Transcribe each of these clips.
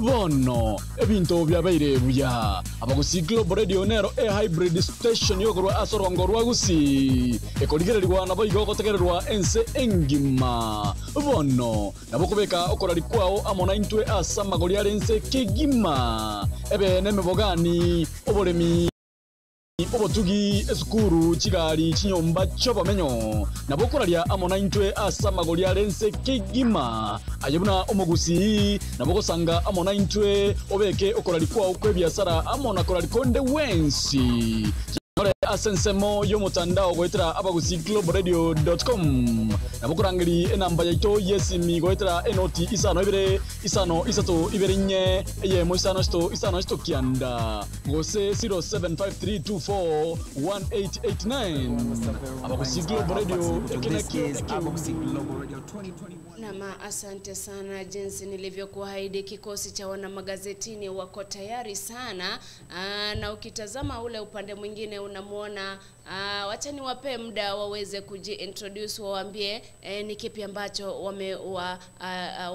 Bono ebinto byabaire buya. Abagusii Global Radio nero e hybrid station yokorwa asorongo rwa Gusii. Ekorigererwa nabo igogotegererwa ense engima. Bono nabo kubeka okorari kwao amona intwe asa magori arense kegima. Ebe nemebogani oboremi obotugi esukuru chigari chinyomba chobamenyo nabo koraria amona intwe asa magori arense kegima. Ayebuna omogusi nabo gosanga amona intwe obeke okorari kwao kwebiasara amona korari konde wensi. Asensemo yo mutandao goetera abagusiglobalradio.com nabo kurangiri enamba yaito yesimi goetera enoti isano ibere isano isato ibere nye eyemo isano sito isano sito kianda gose 0753241889 Abagusii Global Radio. Nama asante sana jinsi nilivyokuahidi, kikosi cha wana magazetini wako tayari sana. Na ukitazama ule upande mwingine unamuona, wacha niwape muda waweze kuji-introduce, waambie ni kipi ambacho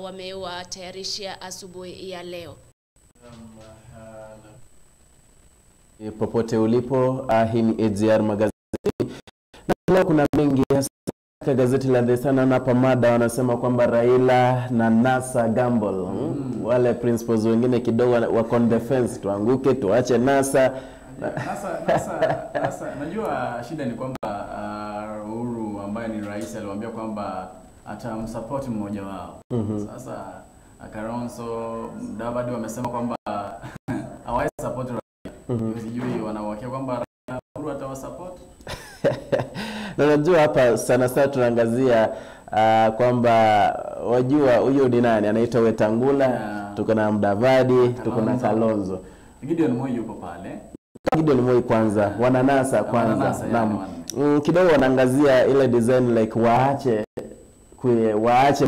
wamewatayarishia asubuhi ya leo. Popote ulipo, hii ni AGR magazeti. Na leo kuna mengi hasa gazeti la The Sun na pamada wanasema kwamba Raila na NASA gamble. Wale principals wengine kidogo wako on defense, tuanguke tuache NASA. NASA najua shida ni kwamba Uhuru ambaye ni rais aliwaambia kwamba atamsupport mmoja wao. Sasa Kalonzo Mudavadi wamesema kwamba hawai support Raila. Sijui wanawakia kwamba Uhuru atawasupport. Na najua hapa sana sana tunaangazia kwamba wajua huyo ni nani anaitwa Wetangula, yeah. Tuko na Mudavadi, tuko na Kalonzo. Gideon Moi yuko pale. Gideon Moi kwanza, wananasa kwanza. Naam. Kidogo wanaangazia ile design like waache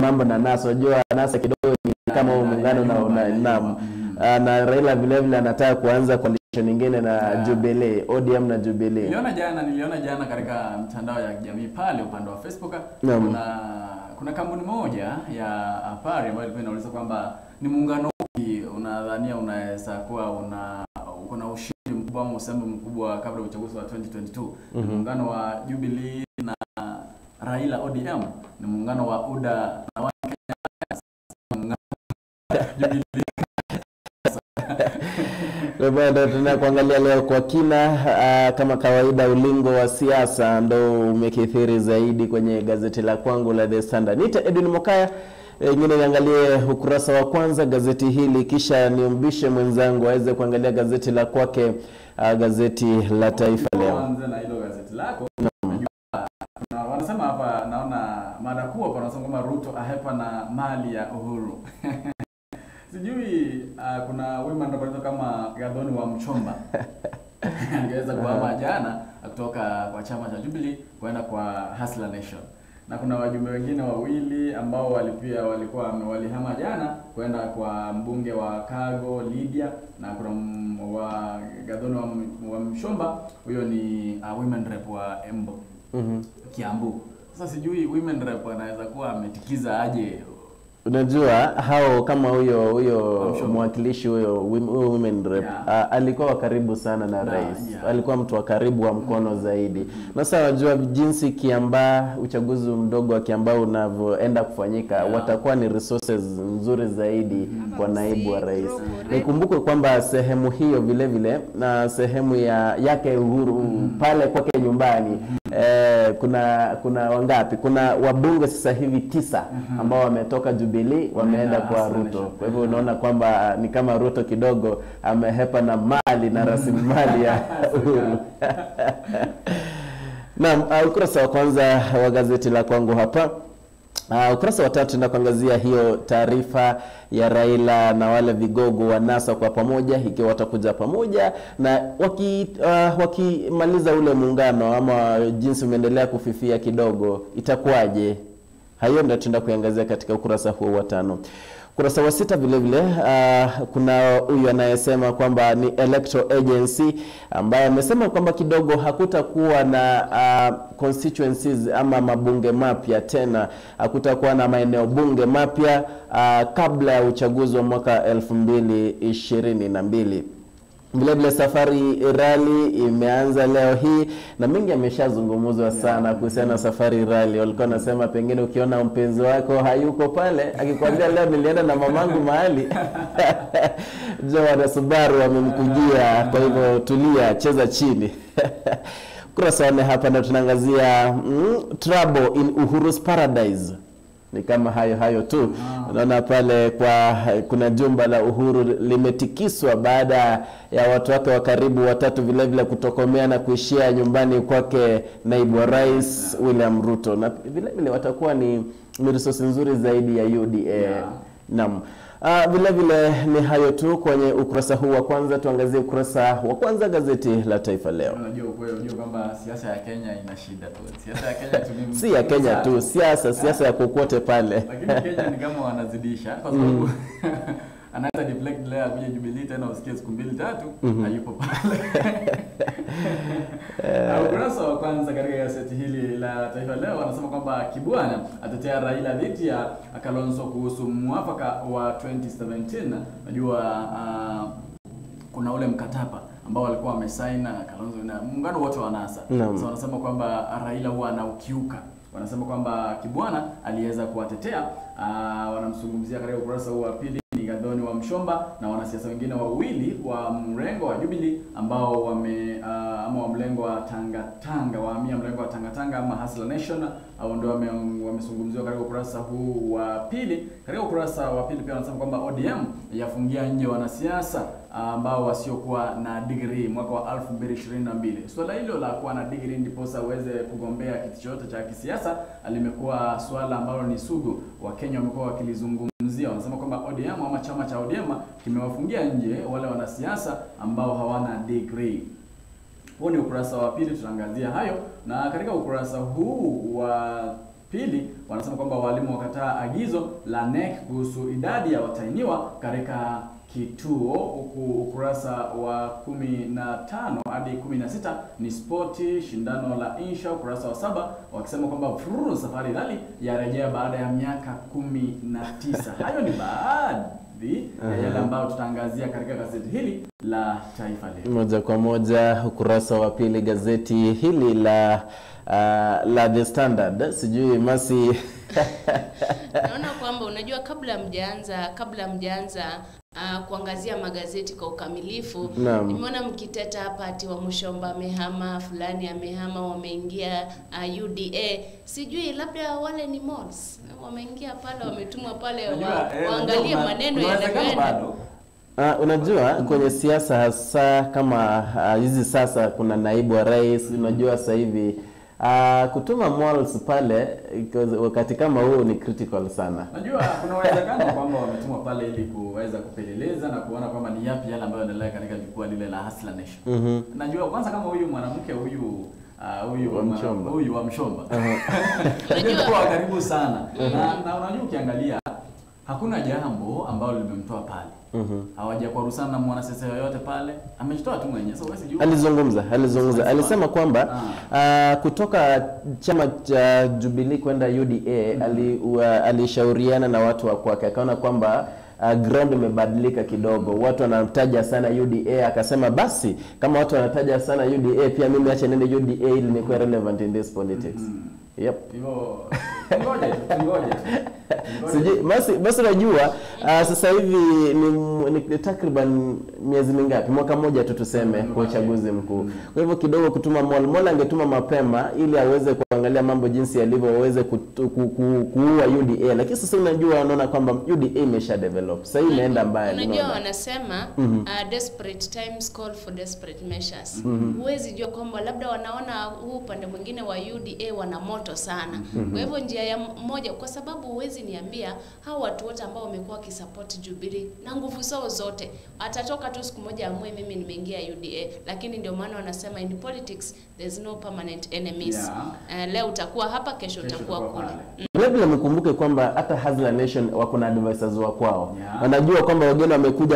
mambo na NASA. Wajua NASA kidogo ni kama muungano na naam. Na Raila vile vile anataka kuanza coalition nyingine na Jubilee, ODM na Jubilee. Niliona jana katika mtandao ya kijamii pale upande wa Facebook kuna kampuni moja ya habari ambayo ilikuwa inauliza kwamba ni muungano upi unadhania unaweza kuwa uko na ushindi mkubwa au usembe mkubwa kabla uchaguzi wa 2022. Ni muungano wa Jubilee na Raila ODM, ni muungano wa UDA na One Kenya, muungano Jubilee. Bado tunakuangalia leo kwa kina. Kama kawaida ulingo wa siasa ndo umekithiri zaidi kwenye gazeti la kwangu la The Standard. Nita Edwin Mokaya, ngine niangalie ukurasa wa kwanza gazeti hili kisha niumbishe mwenzangu aweze kuangalia gazeti la kwake, gazeti la Taifa Leo. Anza na hilo gazeti lako. Na wanasema hapa, naona mada kuu hapa wanasema kwamba Ruto ahepa na mali ya Uhuru. Sijui kuna women ndio kama Gathoni wa Mchomba angeweza kuhama jana kutoka kwa chama cha Jubilee kwenda kwa Hustler Nation. Na kuna wajumbe wengine wawili ambao walikuwa walihama jana kwenda kwa mbunge wa Kago Lydia, na kuna wa Gathoni wa Mchomba, huyo ni women rep wa Embo. Kiambu. Sasa sijui women rep anaweza kuwa ametikiza aje. Unajua hao kama huyo mwakilishi huyo women rep, alikuwa wa karibu sana na rais. Alikuwa mtu wa karibu wa mkono zaidi. Na sasa unajua jinsi Kiambaa, uchaguzi mdogo wa Kiambaa unavyoenda kufanyika, watakuwa ni resources nzuri zaidi kwa naibu wa rais. Nikumbuke kwamba sehemu hiyo vile vile na sehemu yake Uhuru pale kwake nyumbani, kuna wangapi? Kuna wabunge sasa hivi 9 ambao wametoka Jubilee wameenda kwa Ruto. Kwa hivyo unaona kwamba ni kama Ruto kidogo amehepa na mali na rasilimali ya Uhuru. Naam, ukurasa wa kwanza wa gazeti la kwangu hapa. Ukurasa wa tatu na kuangazia hiyo taarifa ya Raila na wale vigogo wa NASA kwa pamoja, ikiwa watakuja pamoja na wakimaliza ule muungano ama jinsi umeendelea kufifia kidogo itakuwaje. Hayo ndio tunaenda kuangazia katika ukurasa huo wa 5. Kurasa wa 6 vile vile kuna huyu anayesema kwamba ni Electoral Agency ambaye amesema kwamba kidogo hakutakuwa na constituencies ama mabunge mapya tena, hakutakuwa na maeneo bunge mapya kabla ya uchaguzi wa mwaka 2022. Vile vile Safari Rally imeanza leo hii na mengi yameshazungumzwa sana kuhusiana na Safari Rally. Walikuwa nasema pengine ukiona mpenzi wako hayuko pale akikwambia leo nilienda na mamangu mahali jo wana Subaru wamemkujia, kwa hivyo tulia, cheza chini. Kurasa wa 4 hapa na tunaangazia trouble in Uhuru's Paradise. Ni kama hayo tu. Unaona pale kwa kuna jumba la Uhuru limetikiswa baada ya watu wake wa karibu watatu vile vile kutokomea na kuishia nyumbani kwake naibu wa rais William Ruto, na vile vile watakuwa ni resource nzuri zaidi ya UDA. Naam. Vile vile ni hayo tu kwenye ukurasa huu wa kwanza. Tuangazie ukurasa wa kwanza gazeti la Taifa Leo. Unajua ukweli, unajua kwamba siasa ya Kenya ina shida tu. Siasa ya Kenya tu si ya Kenya tu, siasa ya kokote pale. Lakini Kenya ni kama wanazidisha kwa sababu anaweza deflect leo akuje Jubilee tena usikie siku mbili tatu hayupo pale. Ukurasa wa kwanza katika gazeti hili la Taifa Leo wanasema kwamba Kibwana atetea Raila dhidi ya Kalonzo kuhusu mwafaka wa 2017. Najua kuna ule mkataba ambao walikuwa wamesign na Kalonzo na muungano wote wa NASA. So wanasema kwamba Raila huwa anaukiuka. Wanasema kwamba Kibwana aliweza kuwatetea. Wanamzungumzia katika ukurasa huu wa pili Gathoni wa Mshomba na wanasiasa wengine wawili wa mrengo wa Jubilee ambao wame ama wa mlengo wa Tanga Tanga, wahamia mlengo wa Tanga Tanga ama Hustler Nation, au ndio wamezungumziwa katika ukurasa huu wa pili. Katika ukurasa wa pili pia wanasema kwamba ODM yafungia nje wanasiasa ambao wasiokuwa na degree mwaka wa 2022. Swala hilo la kuwa na degree ndiposa uweze kugombea kiti chochote cha kisiasa limekuwa swala ambalo ni sugu. Wakenya wamekuwa wakilizungumzia. Wanasema kwamba ODM ama chama cha ODM kimewafungia nje wale wanasiasa ambao hawana degree. Huu ni ukurasa wa pili, tutaangazia hayo. Na katika ukurasa huu wa pili wanasema kwamba walimu wakataa agizo la NEC kuhusu idadi ya watahiniwa katika kituo, huku ukurasa wa 15 hadi 16 ni spoti, shindano la insha, ukurasa wa 7 wakisema kwamba Safari Rally yarejea baada ya miaka 19. Hayo ni baadhi ya yale ambayo tutaangazia katika gazeti hili la Taifa Leo. Moja kwa moja ukurasa wa pili gazeti hili la la The Standard. Sijui Masi. Naona kwamba unajua kabla mjaanza kuangazia magazeti kwa ukamilifu, nimeona mkiteta hapa ati wa Mshomba amehama, fulani amehama, wameingia UDA. Sijui labda wale ni malls wameingia pale, wametumwa pale waangalie maneno yanayoenda. Unajua kwenye siasa hasa kama hizi sasa kuna naibu wa rais, unajua sasa hivi kutuma malls pale wakati kama huu ni critical sana. Najua kuna uwezekano kwamba wametumwa pale ili kuweza kupeleleza na kuona kwamba ni yapi yale ambayo yanaendelea katika jukwaa lile la Hustler Nation. Najua kwanza kama huyu mwanamke huyu huyu wa Mshomba. Unajua kwa karibu sana. Na unajua ukiangalia hakuna jambo ambalo limemtoa pale. Hawajakwarusana na mwanasiasa yoyote pale. Amejitoa tu mwenyewe. So wewe sijui. Alizungumza. Alisema kwamba kutoka chama cha Jubilee kwenda UDA alishauriana na watu wa kwake. Akaona kwamba ground imebadilika kidogo. Watu wanataja sana UDA, akasema basi kama watu wanataja sana UDA pia mimi acha niende UDA ili nikuwe relevant in this politics. Yep. Hivyo ngoja. Sijui basi unajua sasa hivi ni takriban miezi mingapi? Mwaka mmoja tu tuseme kwa uchaguzi mkuu. Kwa hivyo kidogo kutuma Mola angetuma mapema ili aweze kuangalia mambo jinsi yalivyo, aweze kuua UDA. Lakini sasa unajua unaona kwamba UDA imesha develop. Sasa hii inaenda mbali. Unajua wanasema desperate times call for desperate measures. Huwezi jua kwamba labda wanaona huu upande mwingine wa UDA wana moto sana. Kwa hivyo njia ya moja, kwa sababu huwezi niambia hao watu wote ambao wamekuwa wakisupport Jubilee na nguvu zao zote atatoka tu siku moja amue mimi nimeingia UDA. Lakini ndio maana wanasema in politics there's no permanent enemies. Leo utakuwa hapa, kesho utakuwa kule. Vile vile mkumbuke kwamba hata Hustler Nation wako na advisors wa kwao. Yeah. Wanajua kwamba wageni wamekuja,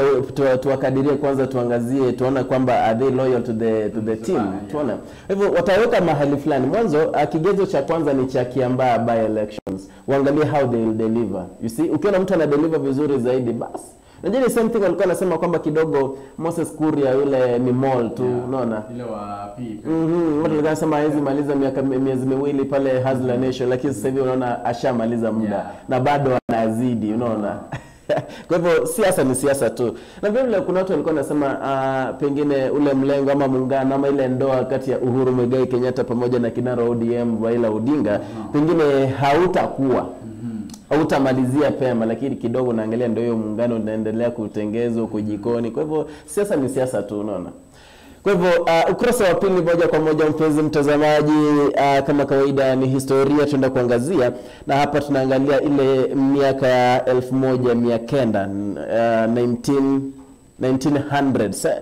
tuwakadirie kwanza, tuangazie, tuone kwamba are they loyal to the team. Tuone. Hivyo wataweka mahali fulani. Mwanzo kigezo cha kwanza ni cha Kiambaa by elections. Uangalie how they will deliver. You see, ukiona mtu ana deliver vizuri zaidi, basi. Najua ni same thing walikuwa anasema kwamba kidogo Moses Kuria yule ni mole tu, unaona? Ile wa PEP. Watu walikuwa wanasema hawezi maliza miaka miezi miwili pale Hustler Nation, lakini sasa hivi unaona ashamaliza muda na bado anazidi, unaona. Kwa hivyo siasa ni siasa tu. Na vile vile kuna watu walikuwa wanasema pengine ule mlengo ama muungano ama ile ndoa kati ya Uhuru Muigai Kenyatta pamoja na kinara ODM Raila Odinga pengine hautakuwa hautamalizia pema, lakini kidogo naangalia ndio hiyo muungano unaendelea kutengezwa huko jikoni. Kwa hivyo siasa ni siasa tu, unaona. Kwa hivyo ukurasa wa pili moja kwa moja, mpenzi mtazamaji, kama kawaida ni historia tunaenda kuangazia, na hapa tunaangalia ile miaka ya 1900 1900.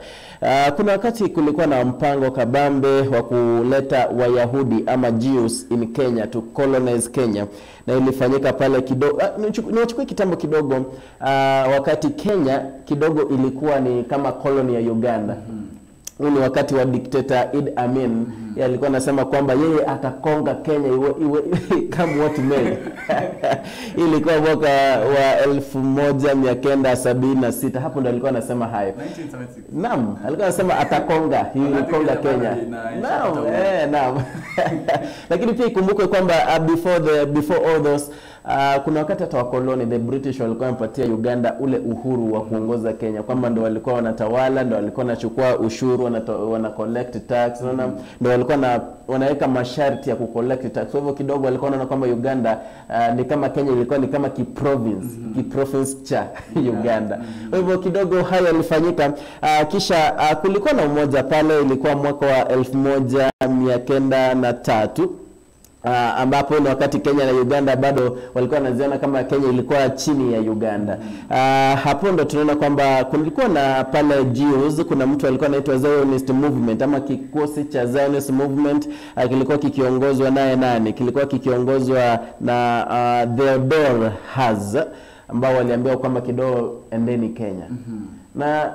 Kuna wakati kulikuwa na mpango kabambe wa kuleta Wayahudi ama Jews in Kenya to colonize Kenya, na ilifanyika pale kidogo. Niwachukue kitambo kidogo, wakati Kenya kidogo ilikuwa ni kama colony ya Uganda. Huu ni wakati wa dikteta Idi Amin. Yeye alikuwa anasema kwamba yeye ataconquer Kenya iwe come what may. Ilikuwa mwaka wa 1976, hapo ndo alikuwa anasema hayo. 1976. Naam, alikuwa anasema ataconquer, he will Wakati conquer Kenya Kenya. bado Naam, naam. Lakini pia ikumbukwe kwamba before all those kuna wakati hata wakoloni, the British, walikuwa wanapatia Uganda ule uhuru wa kuongoza Kenya, kwamba ndo walikuwa wanatawala, ndo walikuwa wanachukua ushuru, wana collect tax, unaona, ndo walikuwa wanaweka masharti ya ku collect tax. Kwa hivyo kidogo walikuwa wanaona kwamba Uganda ni kama Kenya ilikuwa ni kama kiprovince cha Uganda. Kwa hivyo kidogo hayo yalifanyika. Kisha kulikuwa na umoja pale, ilikuwa mwaka wa 1903, ambapo ni wakati Kenya na Uganda bado walikuwa wanaziona kama Kenya ilikuwa chini ya Uganda. Hapo ndo tunaona kwamba kulikuwa na pale Jews, kuna mtu alikuwa anaitwa Zionist Movement ama kikosi cha Zionist Movement, kilikuwa kikiongozwa naye nani? Kilikuwa kikiongozwa na Theodore Herzl, ambao waliambiwa kwamba kidogo endeni Kenya. Na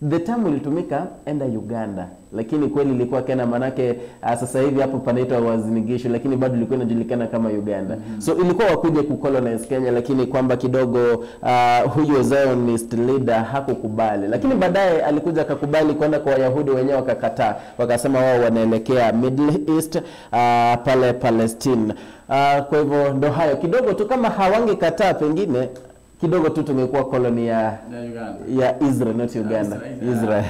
the term ilitumika enda Uganda, lakini kweli ilikuwa Kenya, manake sasa hivi hapo panaitwa Uasin Gishu, lakini bado ilikuwa inajulikana kama Uganda. So ilikuwa wakuje kucolonize Kenya, lakini kwamba kidogo huyo Zionist leader hakukubali, lakini baadaye alikuja akakubali kwenda kwa Wayahudi, wenyewe wakakataa, wakasema wao wanaelekea Middle East, pale Palestine. Kwa hivyo ndo hayo kidogo tu, kama hawangekataa pengine kidogo tu tungekuwa koloni ya Ya Uganda. Ya Israel, not Uganda. Israel. Israel.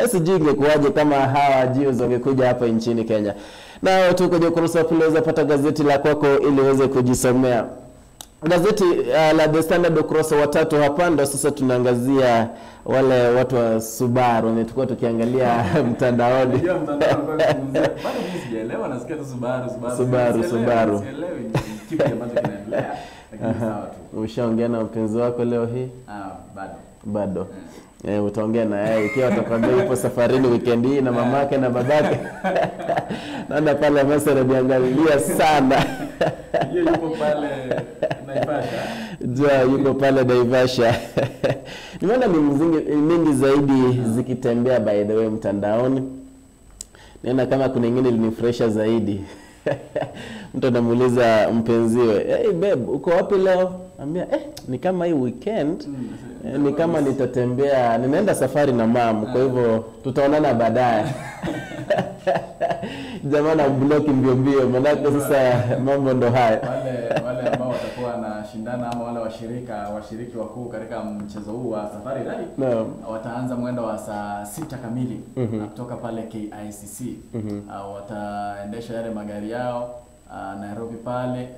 Sijui ingekuwaje kama hawa Jews wangekuja hapa nchini Kenya. Na tu kwenye ukurasa wa pili unaweza pata gazeti la kwako ili uweze kujisomea. Gazeti la The Standard ukurasa wa tatu, hapa ndo sasa tunaangazia wale watu wa Subaru wenye tulikuwa tukiangalia mtandaoni. Unajua mtandao ulikuwa ukizungumzia. Bado mimi sijaelewa, nasikia tu Subaru, Subaru. Subaru, Subaru. Sielewi ni kipi ambacho kinaendelea. Lakini sawa tu. Ushaongea na mpenzi wako leo hii? Ah, bado. Bado. Utaongea na yeye ikiwa atakwambia yupo safarini weekend hii na mamake na babake. Naona pale Messi anajiangalia sana. Yeye yupo pale Naivasha. Jua yuko pale Naivasha. Nimeona mingi zaidi zikitembea, by the way, mtandaoni. Naona kama kuna ingine ilinifurahisha zaidi. Mtu anamuuliza mpenziwe, "Hey babe, uko wapi leo?" Ambia, ni kama hii weekend ni kama nitatembea, ninaenda safari na mum, kwa hivyo tutaonana baadaye." Jamaa na block mbio mbio, manake sasa mambo ndo haya. Wale ambao watakuwa wanashindana ama wale washiriki wakuu katika mchezo huu wa Safari Rally wataanza mwendo wa saa 6 kamili na kutoka pale KICC. Wataendesha yale magari yao Nairobi pale.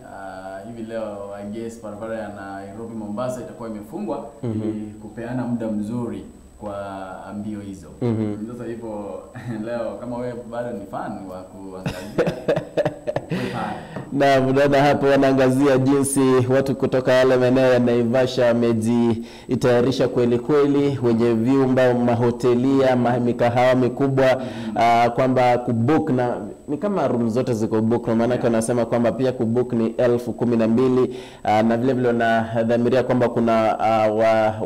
Hivi leo I guess barabara ya Nairobi Mombasa itakuwa imefungwa ili kupeana muda mzuri kwa mbio hizo. Sasa hivyo leo kama wewe bado ni fan wa kuangalia, ukue pale. Na mnaona hapo wanaangazia jinsi watu kutoka yale maeneo ya Naivasha wamejitayarisha kweli kweli, wenye vyumba, mahotelia, mikahawa mikubwa, kwamba kubook na ni kama room zote ziko book, na maana wanasema kwamba pia kubook ni 12,000, na vile vile wanadhamiria kwamba kuna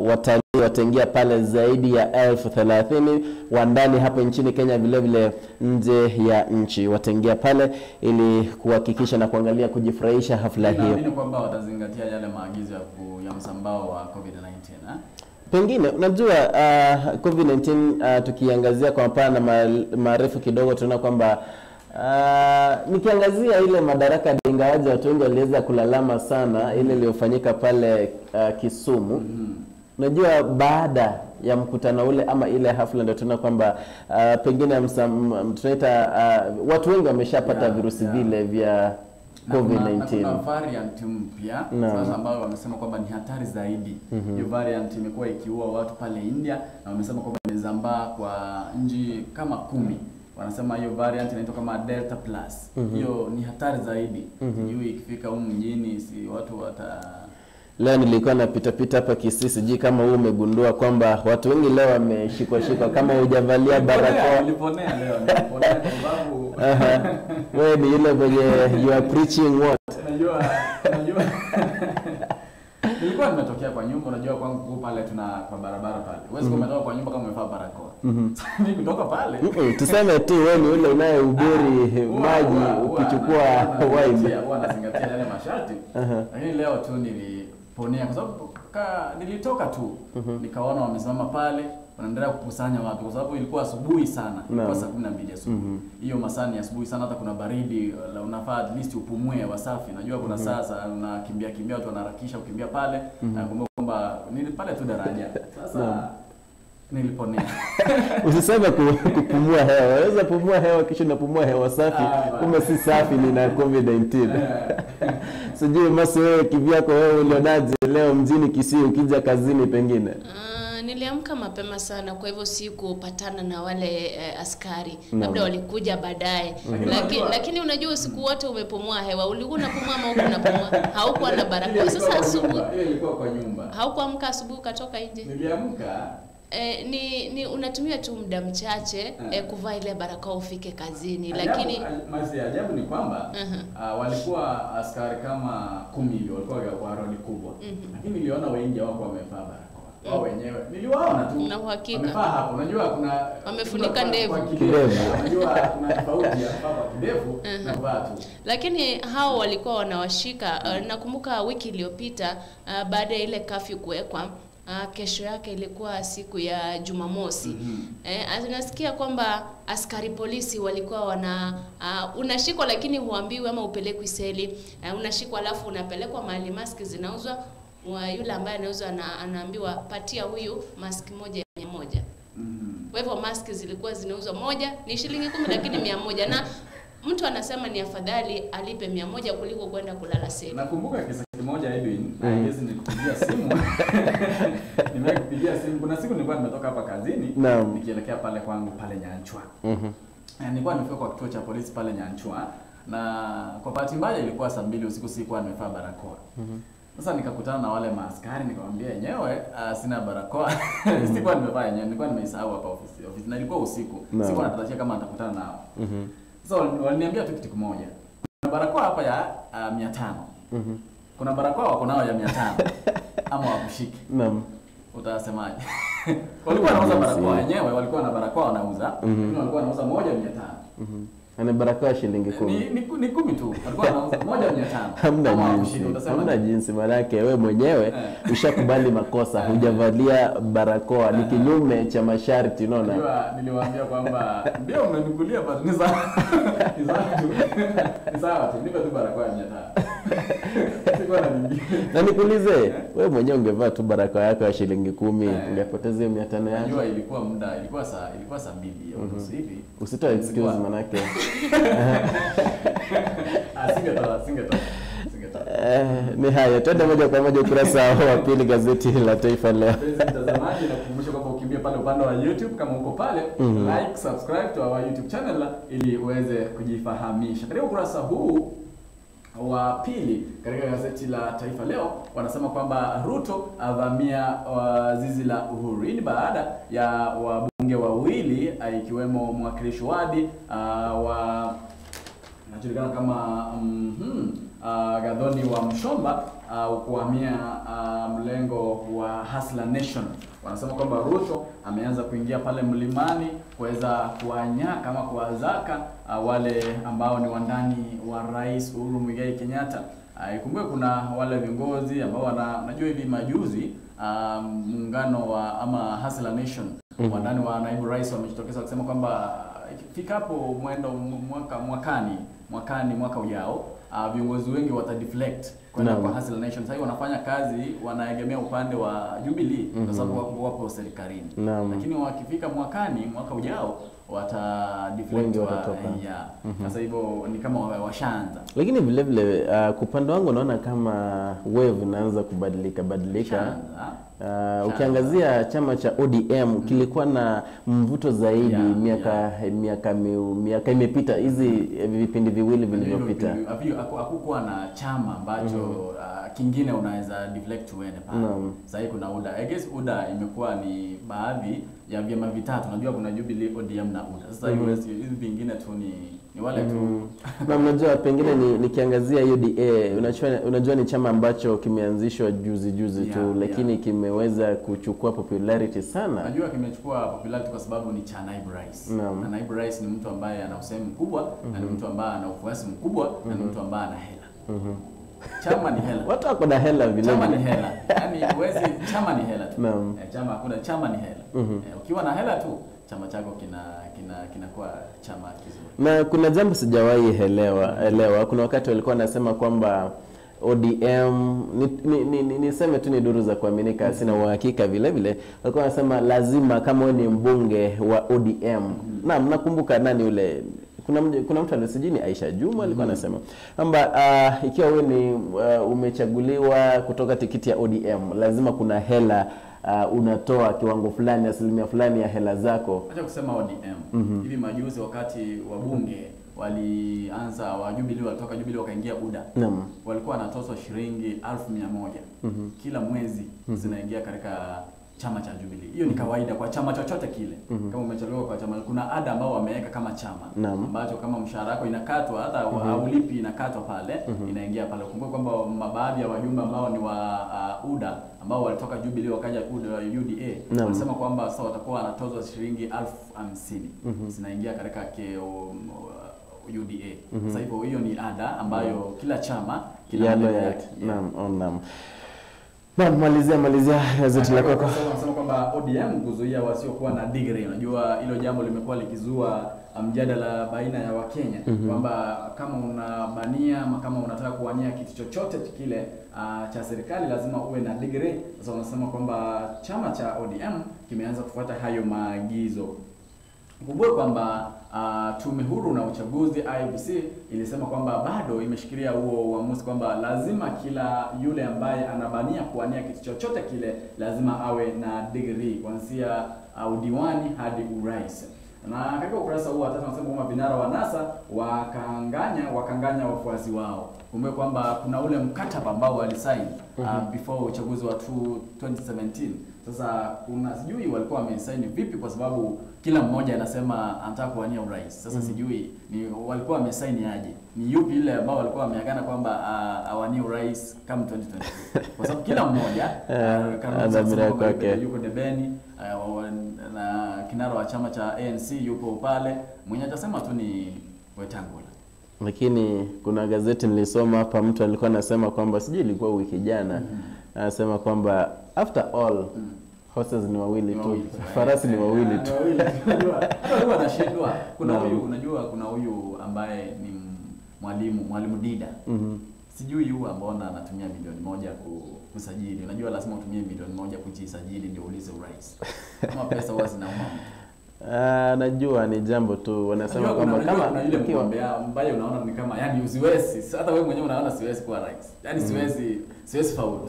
watalii wataingia pale zaidi ya 30,000 wa ndani hapo nchini Kenya, vile vile nje ya nchi wataingia pale ili kuhakikisha na kuangalia kujifurahisha hafla hiyo. Naamini kwamba watazingatia yale maagizo ya msambao wa COVID-19. Pengine unajua COVID-19 tukiangazia kwa mapana na marefu kidogo tunaona kwamba nikiangazia ile Madaraka, ingawaje watu wengi waliweza kulalama sana ile iliyofanyika pale Kisumu. Unajua baada ya mkutano ule ama ile hafla ndio tunaona kwamba pengine tunaita watu wengi wameshapata virusi vile vya COVID-19. Kuna variant mpya sasa ambayo wamesema kwamba ni hatari zaidi. Hiyo variant imekuwa ikiua watu pale India na wamesema kwamba imezambaa kwa nchi kama 10. Wanasema hiyo variant inaitwa kama Delta Plus. Hiyo ni hatari zaidi. Sijui ikifika humu mjini si watu wata. Leo nilikuwa napita pita hapa Kisii, sijui kama wewe umegundua kwamba watu wengi leo wameshikwa shikwa kama hujavalia barakoa. Niliponea leo, niliponea kwa sababu wewe ni yule mwenye you are preaching what? Unajua nilikuwa nimetokea kwa nyumba, unajua kwangu pale tuna kwa barabara pale. Huwezi kumetoka kwa nyumba kama umevaa barakoa. Mimi kutoka pale. Tuseme tu wewe ni yule unayehubiri maji ukichukua wine. Huwa nazingatia yale masharti. Lakini leo tu niliponea kwa sababu nilitoka tu nikaona wamesimama pale wanaendelea kukusanya watu kwa sababu ilikuwa asubuhi sana, ilikuwa saa 12 asubuhi. Hiyo masaa ni asubuhi sana, hata kuna baridi, unafaa at least upumue wasafi. Najua kuna saa unakimbia kimbia, watu wanaharakisha kukimbia pale. Nakumbuka kwamba nili pale tu daraja. Sasa niliponea. Usiseme kupumua hewa. Unaweza pumua hewa kisha unapumua hewa safi, kumbe si safi, ni na COVID-19. Sijui Masi, wewe kivyako wewe ulionaje leo mjini Kisii ukija kazini pengine? Niliamka mapema sana, kwa hivyo sikupatana na wale askari. Labda walikuja baadaye. Lakini unajua usiku wote umepumua hewa. Ulikuwa unapumua ama huko unapumua? Haukuwa na barakoa. Sasa asubuhi ile ilikuwa kwa nyumba. Haukuamka asubuhi ukatoka nje? Niliamka. Ni unatumia tu muda mchache kuvaa ile barakoa ufike kazini. Lakini Masi, ajabu ni kwamba walikuwa askari kama 10 hivi, walikuwa kwa roli kubwa. Lakini niliona wengi hawakuwa wamevaa barakoa. Wao wenyewe niliwaona tu wamevaa hapo. Unajua kuna wamefunika ndevu. Unajua kuna tofauti ya kuvaa kidevu na kuvaa tu. Lakini hao walikuwa wanawashika. Nakumbuka wiki iliyopita baada ya ile kafyu kuwekwa, kesho yake ilikuwa siku ya Jumamosi. Nasikia kwamba askari polisi walikuwa wana unashikwa lakini huambiwi ama upelekwi seli. Unashikwa alafu unapelekwa mahali maski zinauzwa. Wa yule ambaye anauza anaambiwa patia huyu maski moja 100. Kwa hivyo maski zilikuwa zinauzwa moja ni shilingi 10 lakini 100, na mtu anasema ni afadhali alipe 100 kuliko kwenda kulala seli. Nakumbuka kisa kimoja Edwin, na hizi nilikupigia simu. Nimekupigia simu. Kuna siku nilikuwa nimetoka hapa kazini nikielekea pale kwangu pale Nyanchwa. Nilikuwa nimefika kwa kituo cha polisi pale Nyanchwa, na kwa bahati mbaya ilikuwa saa 2 usiku, sikuwa nimevaa barakoa. Sasa nikakutana na wale maaskari nikamwambia yenyewe sina barakoa. Sikuwa nimevaa yenyewe, nilikuwa nimeisahau hapa ofisi na ilikuwa usiku. Sikuwa natarajia kama nitakutana nao. Sasa waliniambia tu kitu kimoja. Kuna barakoa hapa ya 500. Kuna barakoa wako nao ya 500. Ama wakushike. Naam. Utasemaje? Walikuwa wanauza barakoa wenyewe, walikuwa na barakoa wanauza, lakini walikuwa wanauza moja 500. Ana barakoa shilingi 10. Ni 10 tu. Walikuwa wanauza moja 500. Hamna jinsi. Hamna jinsi, maana wewe mwenyewe ushakubali makosa, hujavalia barakoa, ni kinyume cha masharti, unaona? Unajua niliwaambia kwamba ndio mnanikulia but ni sawa. Ni sawa tu. Ni sawa tu. Nipe tu barakoa ya 500. Sikuwa na nyingine. Na nikuulize, wewe mwenyewe ungevaa tu barakoa yako ya shilingi 10, ungepoteza hiyo 500 yako? Unajua ilikuwa muda, ilikuwa saa 2:30 hivi. Usitoe excuse maana yake. Singetoa. Ni haya, twende moja kwa moja ukurasa wa pili gazeti la Taifa Leo. Mpenzi mtazamaji, nakukumbusha kwamba ukimbie pale upande wa YouTube kama uko pale, like, subscribe to our YouTube channel ili uweze kujifahamisha. Katika ukurasa huu wa pili katika gazeti la Taifa Leo wanasema kwamba Ruto avamia zizi la Uhuru. Hii ni baada ya wabunge wawili ikiwemo mwakilishi wadi wa anajulikana kama Gathoni wa Mshomba kuhamia mlengo wa Hustler Nation. Wanasema kwamba Ruto ameanza kuingia pale mlimani kuweza kuwanyaka ama kuwazaka wale ambao ni wandani wa Rais Uhuru Muigai Kenyatta. Ikumbuke kuna wale viongozi ambao unajua hivi majuzi muungano wa ama Hustler Nation wandani wa naibu rais wamejitokeza kusema kwamba ifikapo mwendo mwaka ujao viongozi wengi watadeflect kwenda kwa Hustler Nation. Sasa wanafanya kazi wanaegemea upande wa Jubilee kwa sababu wapo serikalini. Lakini wakifika mwaka ujao watadeflect watatoka. Sasa hivyo ni kama washaanza. Lakini vile vile kwa upande wangu naona kama wave inaanza kubadilika. Ukiangazia chama cha ODM kilikuwa na mvuto zaidi miaka imepita, hizi vipindi viwili vilivyopita. Hakukuwa na chama ambacho kingine unaweza deflect uende pale. Sasa kuna UDA. I guess UDA imekuwa ni baadhi ya vyama vitatu. Unajua kuna Jubilee, ODM na UDA. Sasa hizi vingine tu ni wale tu. Na unajua pengine nikiangazia UDA, unajua ni chama ambacho kimeanzishwa juzi tu, lakini kimeweza kuchukua popularity sana. Unajua kimechukua popularity kwa sababu ni cha naibu rais. Na naibu rais ni mtu ambaye ana usemi mkubwa, na ni mtu ambaye ana ufuasi mkubwa, na ni mtu ambaye ana hela. Chama ni hela. Watu wako na hela vile. Chama ni hela. Yaani huwezi, chama ni hela tu. Chama hakuna, chama ni hela. Ukiwa na hela tu chama chako kinakuwa chama kizuri. Na kuna jambo sijawahi elewa. Kuna wakati walikuwa wanasema kwamba ODM niseme tu ni duru za kuaminika, sina uhakika vile vile. Walikuwa wanasema lazima kama wewe ni mbunge wa ODM. Naam, nakumbuka nani yule, kuna mtu alisijini Aisha Juma alikuwa anasema kwamba ikiwa wewe ni umechaguliwa kutoka tikiti ya ODM lazima kuna hela unatoa kiwango fulani, asilimia fulani ya hela zako. Acha kusema ODM. Hivi majuzi wakati wabunge walianza wa Jubilee, walitoka Jubilee wakaingia UDA. Walikuwa wanatozwa shilingi 1,100 kila mwezi zinaingia katika chama cha Jubilee. Hiyo ni kawaida kwa chama chochote kile. Kama umechaguliwa kwa chama, kuna ada ambao wameweka kama chama ambacho kama mshahara wako inakatwa, hata haulipi inakatwa pale, inaingia pale. Kumbuka kwamba baadhi ya wajumbe ambao ni wa UDA ambao walitoka Jubilee wakaja UDA wanasema kwamba sasa watakuwa wanatozwa shilingi 50,000 zinaingia katika UDA. Sasa hivyo hiyo ni ada ambayo kila chama kina yake. Naam. Malizia gazeti la kwako. Wanasema kwamba ODM kuzuia wasiokuwa na degree. Unajua hilo jambo limekuwa likizua mjadala baina ya Wakenya kwamba kama unabania ama kama unataka kuwania kitu chochote kile cha serikali lazima uwe na degree. Sasa wanasema kwamba chama cha ODM kimeanza kufuata hayo maagizo. Kumbuka kwamba Tume Huru na Uchaguzi IEBC ilisema kwamba bado imeshikilia huo uamuzi kwamba lazima kila yule ambaye anabania kuwania kitu chochote kile lazima awe na degree kuanzia udiwani hadi urais. Na katika ukurasa huu wa 3 wanasema kwamba vinara wa NASA wakanganya wafuasi wao. Kumbuka kwamba kuna ule mkataba ambao walisign before uchaguzi wa 2017. Sasa kuna sijui walikuwa wamesign vipi kwa sababu kila mmoja anasema anataka kuwania urais. Sasa sijui ni walikuwa wamesign aje. Ni yupi ile ambao walikuwa wameagana kwamba awanie urais kama 2022. Kwa sababu kila mmoja yuko debeni na kinara wa chama cha ANC yupo pale, mwenye atasema tu ni Wetangula. Lakini kuna gazeti nilisoma hapa, mtu alikuwa anasema kwamba sijui ilikuwa wiki jana, anasema kwamba after all horses ni wawili tu, farasi ni wawili tu. Unajua hata anashindwa. Kuna huyu, unajua kuna huyu ambaye ni mwalimu Dida. Sijui huyu ambona anatumia 1,000,000 kusajili. Unajua lazima utumie 1,000,000 kujisajili ndio ulize urais. Kama pesa huwa zinauma mtu. Najua ni jambo tu wanasema kwamba kama kuna yule mgombea ambaye unaona ni kama yani usiwezi, hata wewe mwenyewe unaona siwezi kuwa rais. Yani siwezi faulu.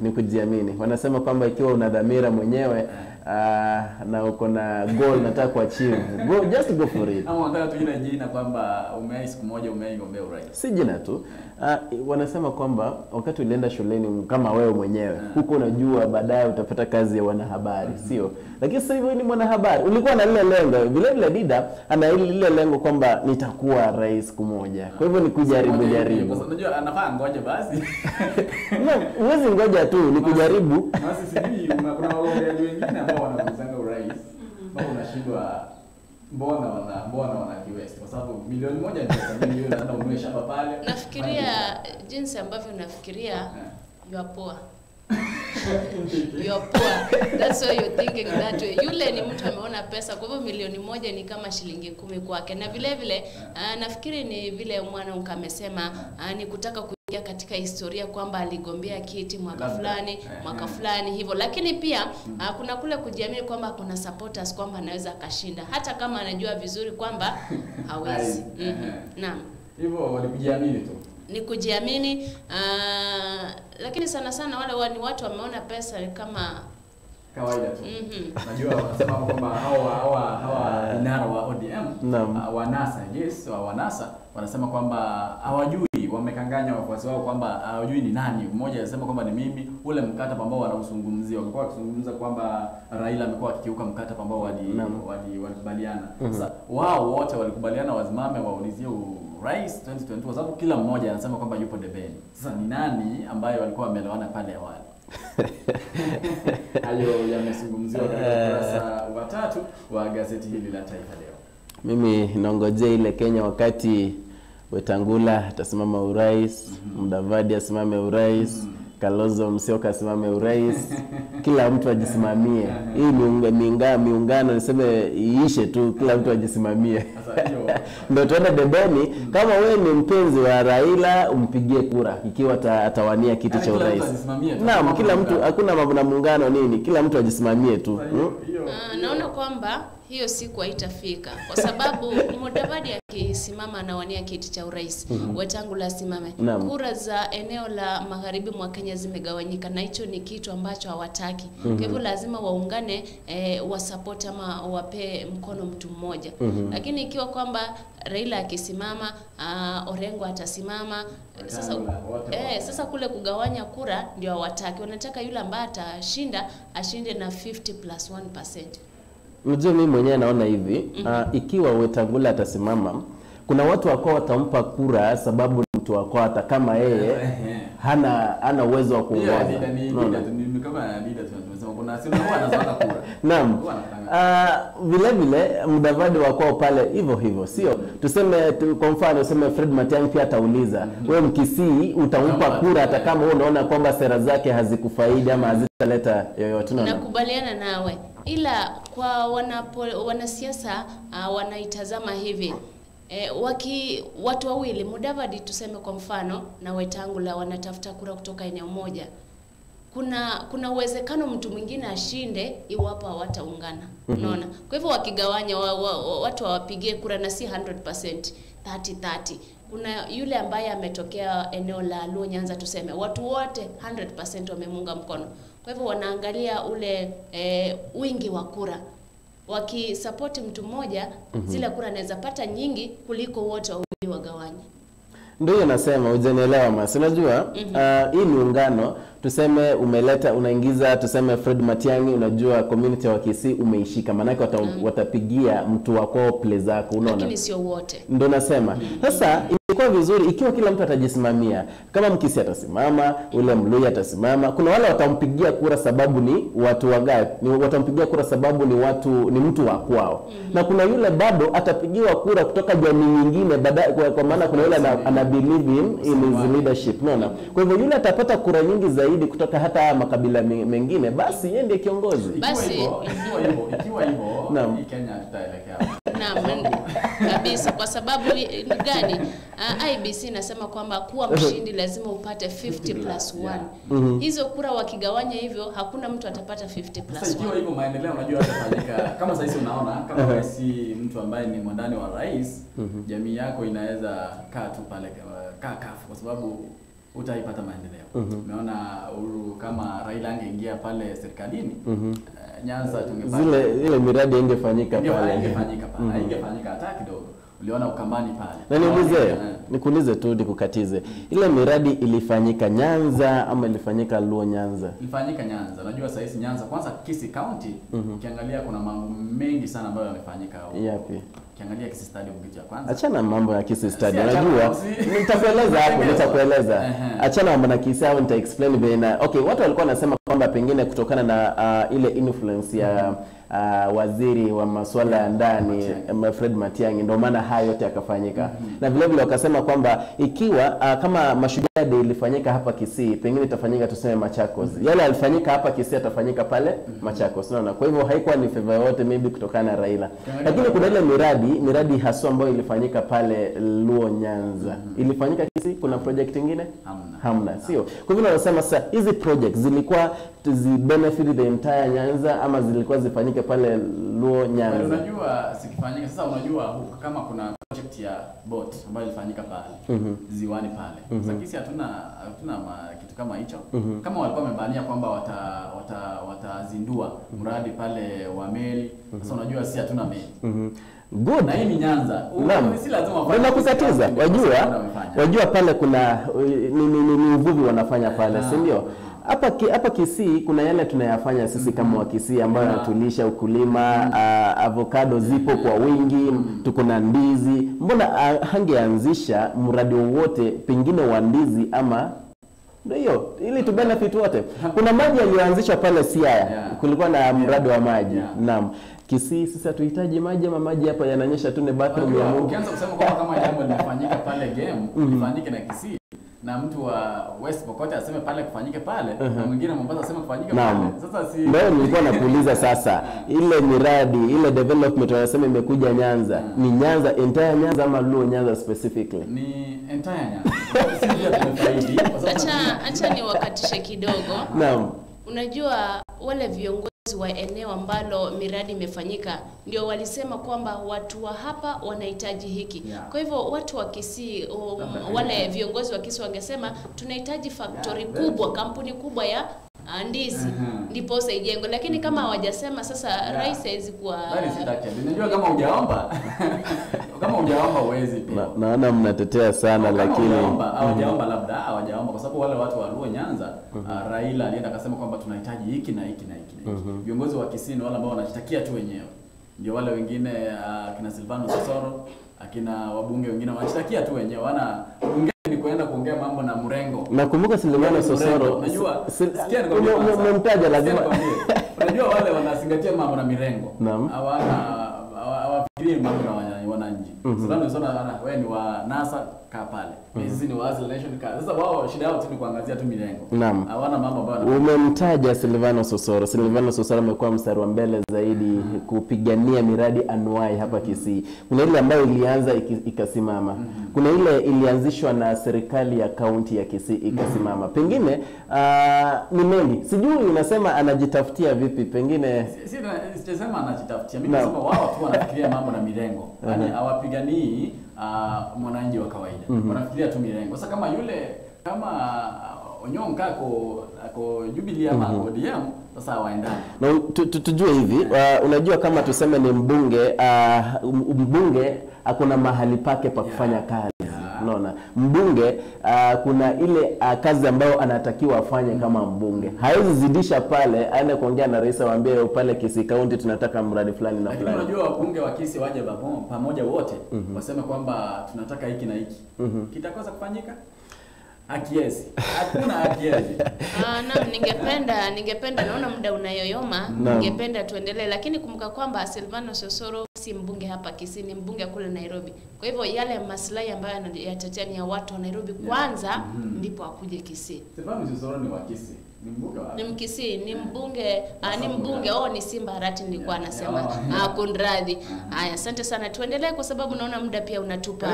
Ni kujiamini. Wanasema kwamba ikiwa una dhamira mwenyewe na uko na goal nataka kuachieve, go, just go for it. Ama unataka tu ile jina kwamba umeai siku moja umeaigombea urais. Si jina tu. Wanasema kwamba wakati ulienda shuleni kama wewe mwenyewe huko unajua baadaye utapata kazi ya wanahabari, sio? Lakini sasa hivi ni mwanahabari, ulikuwa na lile lengo. Vile vile Dida ana lile lengo kwamba nitakuwa rais siku moja. Kwa hivyo ni kujaribu jaribu. Unajua anafaa ngoja basi. No, huwezi ngoja tu, ni kujaribu. Basi sijui kuna wagombeaji wengine ambao wanaulizanga urais, ambao unashindwa mbona wana kiwest, kwa sababu milioni 1 ni pesa mingi, unaenda ununue shamba pale. Nafikiria jinsi ambavyo nafikiria you are poor. You are poor. That's why you're thinking that way. Yule ni mtu ameona pesa, kwa hivyo milioni 1 ni kama shilingi 10 kwake. Na vile vile nafikiri ni vile mwana amesema ni kutaka kuingia katika historia kwamba aligombea kiti mwaka fulani, mwaka fulani hivyo. Lakini pia kuna kule kujiamini kwamba kuna supporters kwamba anaweza akashinda hata kama anajua vizuri kwamba hawezi. Naam. Hivyo walikujiamini tu. Ni kujiamini, lakini sana sana wale ni watu wameona pesa kama kawaida tu. Najua wanasema kwamba hawa vinara wa ODM wa NASA, yes, wa NASA wanasema kwamba hawajui, wamekanganya wafuasi wao kwamba hawajui ni nani. Mmoja anasema kwamba ni mimi, ule mkataba ambao wanauzungumzia. Walikuwa wakizungumza kwamba Raila amekuwa akikiuka mkataba ambao walikubaliana. Sasa wao wote walikubaliana wasimame waulizie urais 2022 kwa sababu kila mmoja anasema kwamba yupo debeni. Sasa ni nani ambaye walikuwa wameelewana pale awali? Hayo yamezungumziwa katika ukurasa wa 3 wa gazeti hili la Taifa Leo. Mimi naongojea ile Kenya wakati Wetangula atasimama urais, Mudavadi asimame urais, Kalonzo Musyoka asimame urais, kila mtu ajisimamie. Hii miungano niseme iishe tu, kila mtu ajisimamie. Ndio tuende debeni. Kama wewe ni mpenzi wa Raila umpigie kura ikiwa atawania kiti cha urais. Naam, kila mtu, hakuna mambo na muungano nini, kila mtu ajisimamie tu. Naona kwamba hiyo siku haitafika kwa sababu Mudavadi akisimama anawania kiti cha urais, Wetangula asimame, kura za eneo la magharibi mwa Kenya zimegawanyika na hicho ni kitu ambacho hawataki. Kwa hivyo lazima waungane, wasupport ama wape mkono mtu mmoja. Lakini ikiwa kwamba Raila akisimama, Orengo atasimama, sasa sasa kule kugawanya kura ndio hawataki. Wanataka yule ambaye atashinda ashinde na 50+1%. Unajua mimi mwenyewe naona hivi, ikiwa Wetangula atasimama, kuna watu wako watampa kura sababu ni mtu wako, hata kama yeye hana uwezo wa kuongoza. Naam. Vile vile Mudavadi wako pale hivyo hivyo, sio? Tuseme kwa mfano useme Fred Matiang'i pia atauliza, wewe Mkisii utampa kura hata kama wewe unaona kwamba sera zake hazikufaidi ama hazitaleta yoyote? Nakubaliana nawe. Ila kwa wanasiasa wanaitazama hivi. Watu wawili Mudavadi tuseme kwa mfano na Wetangula wanatafuta kura kutoka eneo moja. Kuna uwezekano mtu mwingine ashinde iwapo hawataungana. Unaona? Kwa hivyo wakigawanya watu hawapigie kura na si 100%, 30-30. Kuna yule ambaye ametokea eneo la Luo Nyanza tuseme, watu wote 100% wamemunga mkono. Kwa hivyo wanaangalia ule wingi wa kura. Wakisupport mtu mmoja, zile kura anaweza pata nyingi kuliko wote wawili wagawanye. Ndio nasema hujanielewa masi. Unajua hii miungano tuseme umeleta unaingiza tuseme Fred Matiang'i, unajua community wa Kisii umeishika, maana yake watapigia mtu wako play zako, unaona. Lakini sio wote. Ndio nasema. Sasa ilikuwa vizuri ikiwa kila mtu atajisimamia. Kama Mkisii atasimama, ule Mluya atasimama, kuna wale watampigia kura sababu ni watu wagapi, ni watampigia kura sababu ni watu ni mtu wa kwao. Na kuna yule bado atapigiwa kura kutoka jamii nyingine baada, kwa maana kuna yule ana believe in his leadership, unaona. Kwa hivyo yule atapata kura nyingi zaidi kutoka hata makabila mengine, basi yeye ndiye kiongozi. Basi ikiwa hivyo hii Kenya tutaelekea. Naam, kabisa. Kwa sababu gani? IBC inasema kwamba kuwa mshindi lazima upate 50+1. Hizo kura wakigawanya hivyo hakuna mtu atapata 50+1. Sasa ikiwa hivyo maendeleo unajua yatafanyika. Kama sasa unaona kama wewe si mtu ambaye ni mwandani wa rais, jamii yako inaweza kaa tu pale kaa kafu kwa sababu utaipata maendeleo. Umeona Uhuru kama Raila angeingia pale serikalini, Nyanza tungepata zile ile miradi ingefanyika pale. Ingefanyika pale. Ingefanyika hata kidogo. Uliona Ukambani pale. Na niulize, nikuulize tu nikukatize. Ile miradi ilifanyika Nyanza ama ilifanyika Luo Nyanza? Ilifanyika Nyanza. Unajua sasa hizi Nyanza kwanza Kisii County ukiangalia kuna mambo mengi sana ambayo yamefanyika huko. Yapi? Ukiangalia Kisii Stadium kitu ya kwanza. Achana mambo ya Kisii Stadium. Unajua nitakueleza hapo, nitakueleza. Achana mambo na Kisii au nita explain vile. Okay, watu walikuwa wanasema kwamba pengine kutokana na ile influence ya waziri wa masuala ya ndani Fred Matiang'i, ndio maana hayo yote yakafanyika. Na vile vile wakasema kwamba ikiwa kama Mashujaa Day ilifanyika hapa Kisii, pengine itafanyika tuseme Machakos. Yale yalifanyika hapa Kisii atafanyika pale Machakos. Unaona? Kwa hivyo haikuwa ni favor yote maybe kutokana na Raila. Lakini kuna ile miradi haswa ambayo ilifanyika pale Luo Nyanza. Ilifanyika Kisii, kuna project nyingine? Hamna. Sio. Kwa hivyo wanasema sasa hizi projects zilikuwa zi benefit the entire Nyanza ama zilikuwa zifanyike pale Luo Nyanza? Unajua sikifanyika sasa, unajua kama kuna project ya boat ambayo ilifanyika pale ziwani pale. Sasa Kisii hatuna kitu kama hicho. Kama walikuwa wamebania kwamba watazindua mradi pale wa meli. Sasa unajua si hatuna meli. Good. Na hii ni Nyanza. Si lazima wafanye. Nakukatiza. Wajua pale kuna ni uvuvi wanafanya pale, si ndio? Hapa Kisii kuna yale tunayafanya sisi kama wa Kisii ambayo yanatulisha ukulima, avocado zipo kwa wingi, tuko na ndizi. Mbona hangeanzisha mradi wowote pengine wa ndizi ama ndio hiyo ili tu benefit wote? Kuna maji yaliyoanzishwa pale Siaya. Kulikuwa na mradi wa maji. Naam. Kisii sisi hatuhitaji maji ama maji hapa yananyesha tu, ni bathroom ya Mungu. Ukianza kusema kwamba kama jambo limefanyika pale game, lifanyike na Kisii, na mtu wa West Pokot aseme pale kufanyike pale, na mwingine Mombasa aseme kufanyike pale. Sasa si ndio nilikuwa nakuuliza sasa, ile miradi, ile development wanasema imekuja Nyanza, ni Nyanza entire Nyanza ama Luo Nyanza specifically? Ni entire Nyanza. Sisi pia tumefaidi. Acha niwakatishe kidogo. Naam. Unajua wale viongozi wa eneo ambalo miradi imefanyika ndio walisema kwamba watu wa hapa wanahitaji hiki. Kwa hivyo watu wa Kisii, wale viongozi wa Kisii wangesema tunahitaji factory kubwa, kampuni kubwa ya ndizi ndipo sasa ijengwe. Lakini kama hawajasema sasa rais hawezi kuwa. Unajua kama hujaomba kama hujaomba huwezi pia. Naona mnatetea sana lakini hawajaomba, labda hawajaomba kwa sababu wale watu wa Luo Nyanza Raila alienda akasema kwamba tunahitaji hiki na hiki na hiki na hiki. Viongozi wa Kisii ni wale ambao wanajitakia tu wenyewe. Ndio wale wengine akina Silvano Sosoro, akina wabunge wengine wanajitakia tu wenyewe. Wana ni kuenda kuongea mambo na mrengo. Nakumbuka Silvano Sosoro. Unajua sikia nikwambie, umemtaja lazima. Unajua wale wanazingatia mambo na mirengo. Hawafikirii mambo na wananchi. Silvano Sosoro wewe ni wa NASA kaa pale. Sisi ni wa Azla Nation kaa. Sasa wao shida yao tu ni kuangazia tu mirengo. Hawana mambo ambayo. Umemtaja Silvano Sosoro. Silvano Sosoro amekuwa mstari wa mbele zaidi kupigania miradi anuai hapa Kisii. Kuna ile ambayo ilianza ikasimama. Kuna ile ilianzishwa na serikali ya kaunti ya Kisii ikasimama. Pengine ni mengi. Sijui unasema anajitafutia vipi pengine. Sijasema anajitafutia. Mimi nasema wao tu wanafikiria mambo na mirengo. Yaani hawapiganii mwananchi wa kawaida. Wanafikiria tu mirengo. Sasa kama yule kama Onyonka ako Jubilee ama ako ODM, sasa waendane. Na tujue hivi, unajua kama tuseme ni mbunge, mbunge akona mahali pake pa kufanya kazi. Unaona? Mbunge kuna ile kazi ambayo anatakiwa afanye kama mbunge. Hawezi zidisha pale aende kuongea na rais amwambie pale Kisii County tunataka mradi fulani na fulani. Lakini unajua wabunge wa Kisii waje pamoja wote waseme kwamba tunataka hiki na hiki. Kitakosa kufanyika? Akiezi. Hakuna akiezi. Naam, ningependa naona muda unayoyoma, ningependa tuendelee, lakini kumbuka kwamba Silvano Sosoro si mbunge hapa Kisii, ni mbunge kule Nairobi. Kwa hivyo yale maslahi ambayo yanatetea ni ya watu wa Nairobi kwanza, ndipo akuje Kisii. Silvano Sosoro ni wa Kisii. Ni mbunge wa? Ni Mkisii, ni mbunge, ni mbunge, ni Simba Arati nilikuwa nasema. Kunradhi. Haya, asante sana. Tuendelee kwa sababu naona muda pia unatupa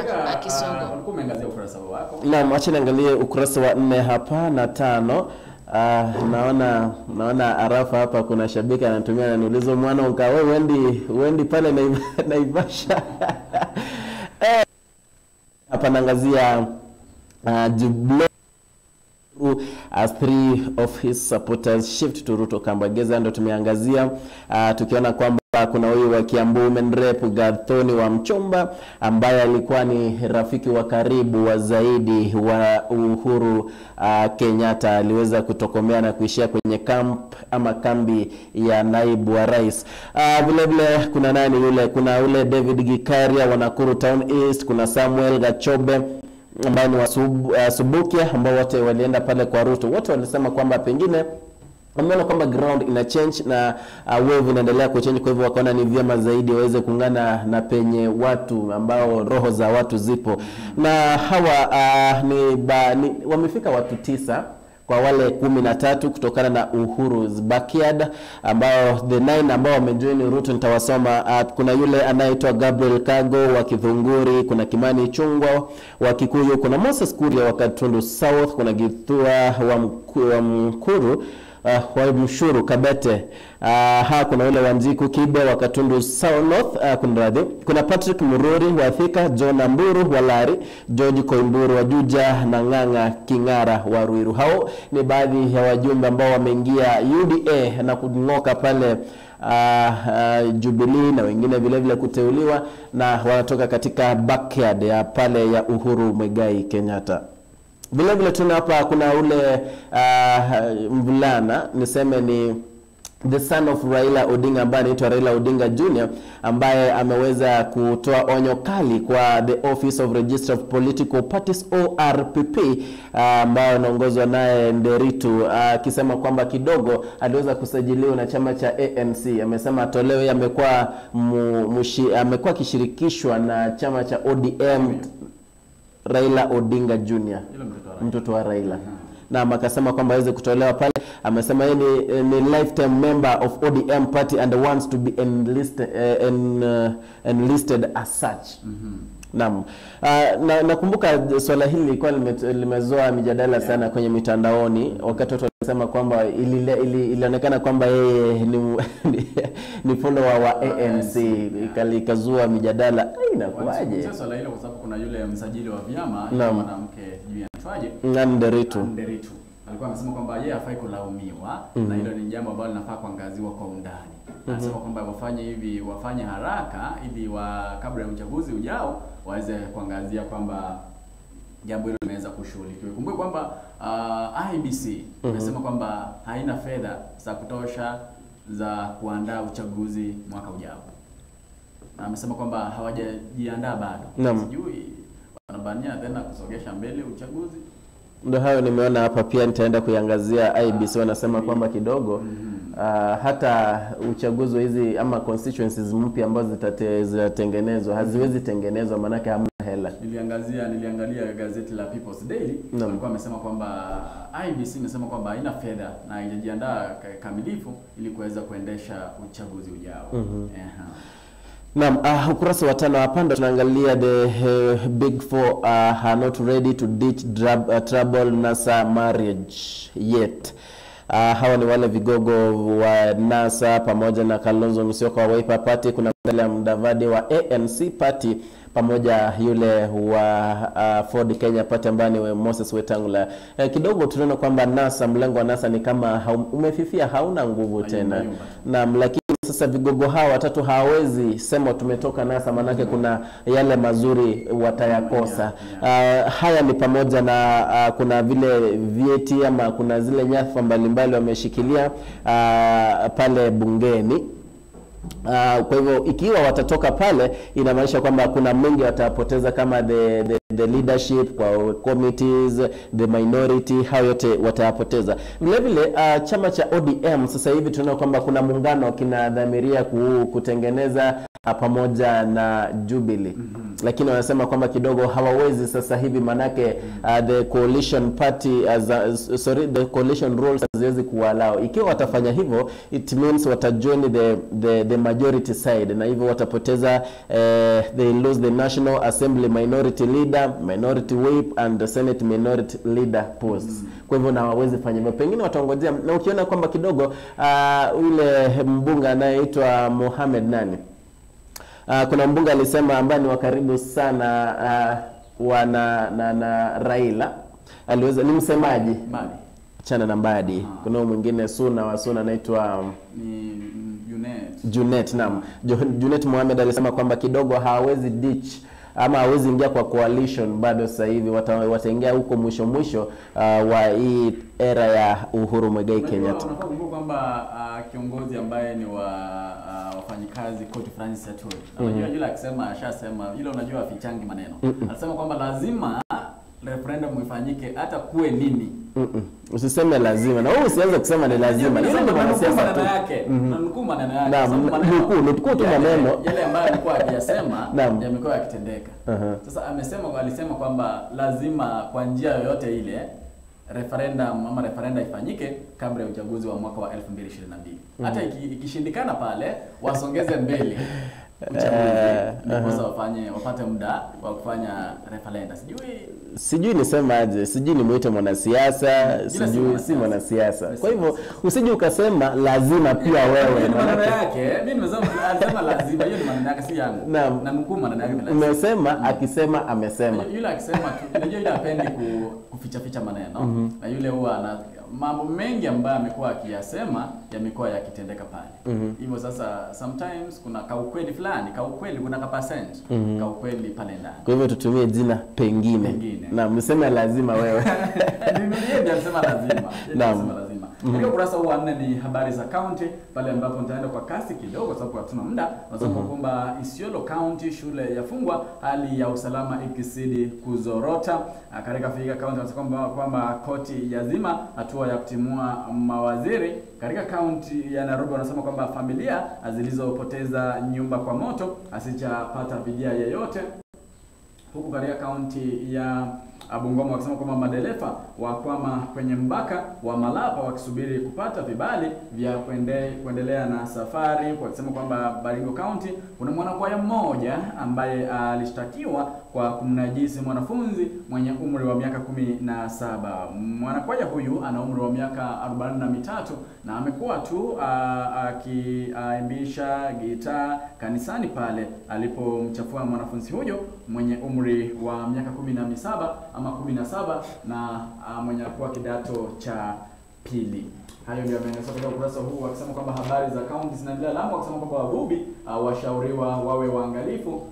kisogo. Ulikuwa umeangazia ukurasa wako. Naam, acha niangalie ukurasa wa 4 hapa na 5. Naona arafa hapa kuna shabiki anatumia ananiuliza mwana ukawe wendi pale Naivasha. Hapa naangazia Jubilee Thuku as 3 of his supporters shift to Ruto Kambageza. Ndo tumeangazia tukiona kwamba kuna huyu wa Kiambu Women Rep Gathoni wa Mchomba ambaye alikuwa ni rafiki wa karibu wa zaidi wa Uhuru Kenyatta, aliweza kutokomea na kuishia kwenye camp ama kambi ya naibu wa rais. Vile vile kuna nani yule, kuna ule David Gikaria wa Nakuru Town East, kuna Samuel Gachobe ambaye ni wa Subukia, ambao wote walienda pale kwa Ruto. Wote walisema kwamba pengine wameona kwamba ground ina change na wave inaendelea kuchange, kwa hivyo wakaona ni vyema zaidi waweze kuungana na penye watu ambao roho za watu zipo. Na hawa wamefika watu 9 kwa wale 13 kutokana na Uhuru's backyard, ambao the 9 ambao wamejoin Ruto nitawasoma. Kuna yule anayeitwa Gabriel Kago wa Kithunguri, kuna Kimani Chungwa wa Kikuyu, kuna Moses Kuria wa Katundu South, kuna Githua wa Mkuru wa Mshuru Kabete, kuna ule Wanjiku Kibe wa Katundu South North, kuna Patrick Mururi wa Thika, John Amburu wa Lari, George Koimburu wa Juja na Ng'ang'a King'ara wa Ruiru. Hao ni baadhi ya wajumbe ambao wameingia UDA na kung'oka pale Jubilee na wengine vile vile kuteuliwa, na wanatoka katika backyard ya pale ya Uhuru Muigai Kenyatta. Vile vile tuna hapa kuna ule mvulana, niseme ni the son of Raila Odinga ambaye anaitwa Raila Odinga Jr, ambaye ameweza kutoa onyo kali kwa the Office of Registrar of Political Parties ORPP, ambayo anaongozwa naye Nderitu, akisema kwamba kidogo aliweza kusajiliwa na chama cha ANC. Amesema atolewe, amekuwa amekuwa akishirikishwa na chama cha ODM. Raila Odinga Jr, mtoto wa Raila. Na akasema kwamba aweze kutolewa pale. Amesema yeye ni lifetime member of ODM party and wants to be enlisted as such. Naam. Nakumbuka swala hili lilikuwa limezoa mijadala sana kwenye mitandaoni, wakati watu walisema kwamba ilionekana kwamba yeye ni follower wa ANC, ikazua mijadala. Inakuwaje? Sasa swala hilo kwa sababu kuna yule msajili wa vyama mwanamke juu anaitwaje? Nderitu. Nderitu. Alikuwa amesema kwamba yeye hafai kulaumiwa, na hilo ni jambo ambalo linafaa kuangaziwa kwa undani. Anasema kwamba wafanye hivi, wafanye haraka ili kabla ya uchaguzi ujao waweze kuangazia kwamba jambo hilo limeweza kushughulikiwa. Kumbuka kwamba IEBC imesema kwamba haina fedha za kutosha za kuandaa uchaguzi mwaka ujao. Na amesema kwamba hawajajiandaa bado. Sijui wanabania tena kusogesha mbele uchaguzi. Ndio hayo nimeona hapa, pia nitaenda kuiangazia IEBC. Wanasema kwamba kidogo hata uchaguzi hizi ama constituencies mpya ambazo zitatengenezwa haziwezi tengenezwa manake hamna hela. Niliangalia gazeti la People's Daily, walikuwa wamesema kwamba IEBC imesema kwamba haina fedha na haijajiandaa kamilifu ili kuweza kuendesha uchaguzi ujao. Naam, ukurasa wa 5 hapa ndo tunaangalia the big four are not ready to ditch trouble NASA marriage yet. Hawa ni wale vigogo wa NASA pamoja na Kalonzo Musyoka wa Wiper Party, kuna Musalia Mudavadi wa ANC Party pamoja yule wa Ford Kenya Party ambaye ni Moses Wetangula. Kidogo tunaona kwamba NASA, mlengo wa NASA ni kama umefifia, hauna nguvu tena. Naam, lakini sasa vigogo hawa watatu hawawezi sema tumetoka NASA manake kuna yale mazuri watayakosa. Haya ni pamoja na kuna vile vyeti ama kuna zile nyadhifa mbalimbali wameshikilia pale bungeni. Kwa hivyo ikiwa watatoka pale inamaanisha kwamba kuna mengi watapoteza kama the leadership kwa committees, the minority, hayo yote watayapoteza. Vile vile chama cha ODM sasa hivi tunaona kwamba kuna muungano kinadhamiria kutengeneza pamoja na Jubilee. Lakini wanasema kwamba kidogo hawawezi sasa hivi manake the coalition party the coalition rules haziwezi kuallow. Ikiwa watafanya hivyo it means watajoin the majority side, na hivyo watapoteza they lose the National Assembly minority leader, minority whip and the Senate minority leader posts. Kwa hivyo na hawawezi fanya hivyo, pengine wataongojea. Na ukiona kwamba kidogo ule mbunge anayeitwa Mohamed nani, kuna mbunge alisema ambaye ni wa karibu sana na Raila. Aliweza, ni msemaji Mbadi. Chana na Mbadi. Kuna mwingine Suna wa Suna anaitwa ni Junet. Junet, naam. Junet Mohamed alisema kwamba kidogo hawezi ditch ama hawezi ingia kwa coalition bado sasa hivi, wataingia huko mwisho mwisho wa hii era ya Uhuru Muigai Kenyatta. Unafaa kukumbuka kwamba kiongozi ambaye ni wa wafanyikazi Court Francis Atwoli. Unajua yule akisema ashasema, yule unajua afichangi maneno. Alisema kwamba lazima referendum ifanyike hata kuwe nini. Usiseme lazima. Na wewe usianze kusema ni lazima. Yule ndio mwanasiasa tu. Nanukuu maneno yake. Nukuu tu maneno. Yale ambayo alikuwa akiyasema yamekuwa yakitendeka. Sasa alisema kwamba lazima kwa njia yoyote ile referendum ama referenda ifanyike kabla ya uchaguzi wa mwaka wa 2022. Hata ikishindikana pale wasongeze mbele uchaguzi ndiposa wapate muda wa kufanya referenda. Sijui nisemaje, sijui nimuite mwanasiasa, sijui si mwanasiasa. Kwa hivyo usije ukasema lazima pia wewe. Maneno yake, mimi nimesema alisema lazima, hiyo ni maneno yake si yangu. Na nukuu maneno yake lazima. Umesema akisema amesema. Yule akisema tu, unajua yule hapendi kuficha ficha maneno. Na yule huwa ana mambo mengi ambayo amekuwa akiyasema yamekuwa yakitendeka pale. Hivyo sasa sometimes kuna kaukweli fulani, kaukweli kuna ka percent, kaukweli pale ndani. Kwa hivyo tutumie jina pengine. Na mseme lazima wewe. Mimi ndiye alisema lazima. Naam. Lazima. Katika ukurasa huu wa 4 ni habari za county pale ambapo nitaenda kwa kasi kidogo sababu hatuna muda. Nasema kwamba Isiolo County shule yafungwa, hali ya usalama ikizidi kuzorota. Katika Vihiga County wanasema kwamba koti yazima hatua ya kutimua mawaziri. Katika county ya Nairobi wanasema kwamba familia zilizopoteza nyumba kwa moto hazijapata fidia yoyote. Huku katika county ya Bungoma wakisema kwamba madereva wakwama kwenye mpaka wa Malapa wakisubiri kupata vibali vya kuendelea na safari. Wakisema kwamba Baringo County kuna mwanakwaya mmoja ambaye alishtakiwa kwa kumnajisi mwanafunzi mwenye umri wa miaka 17. Mwanakwaya huyu ana umri wa miaka 43 na amekuwa tu akiimbisha gitaa kanisani pale alipomchafua mwanafunzi huyo mwenye umri wa miaka 17 ama 17 na mwenye kuwa kidato cha pili. Hayo ndio yameelezwa katika ukurasa huu wakisema kwamba habari za kaunti zinaendelea Lamu, wakisema kwamba wavuvi washauriwa wawe waangalifu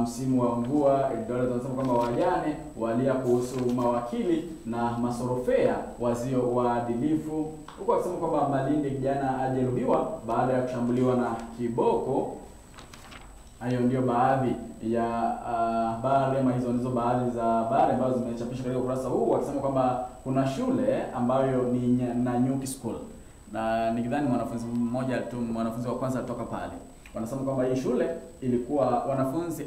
msimu wa mvua. Eldoret wanasema kwamba wajane walia kuhusu mawakili na masorofea wasio waadilifu, huku wakisema kwamba Malindi kijana ajeruhiwa baada ya kushambuliwa na kiboko. Hayo ndio baadhi ya habari ama hizo ndizo baadhi za habari ambazo zimechapishwa katika ukurasa huu, wakisema kwamba kuna shule ambayo ni Nanyuki School, na nikidhani mwanafunzi mmoja tu, mwanafunzi wa kwanza alitoka pale. Wanasema kwamba hii shule ilikuwa wanafunzi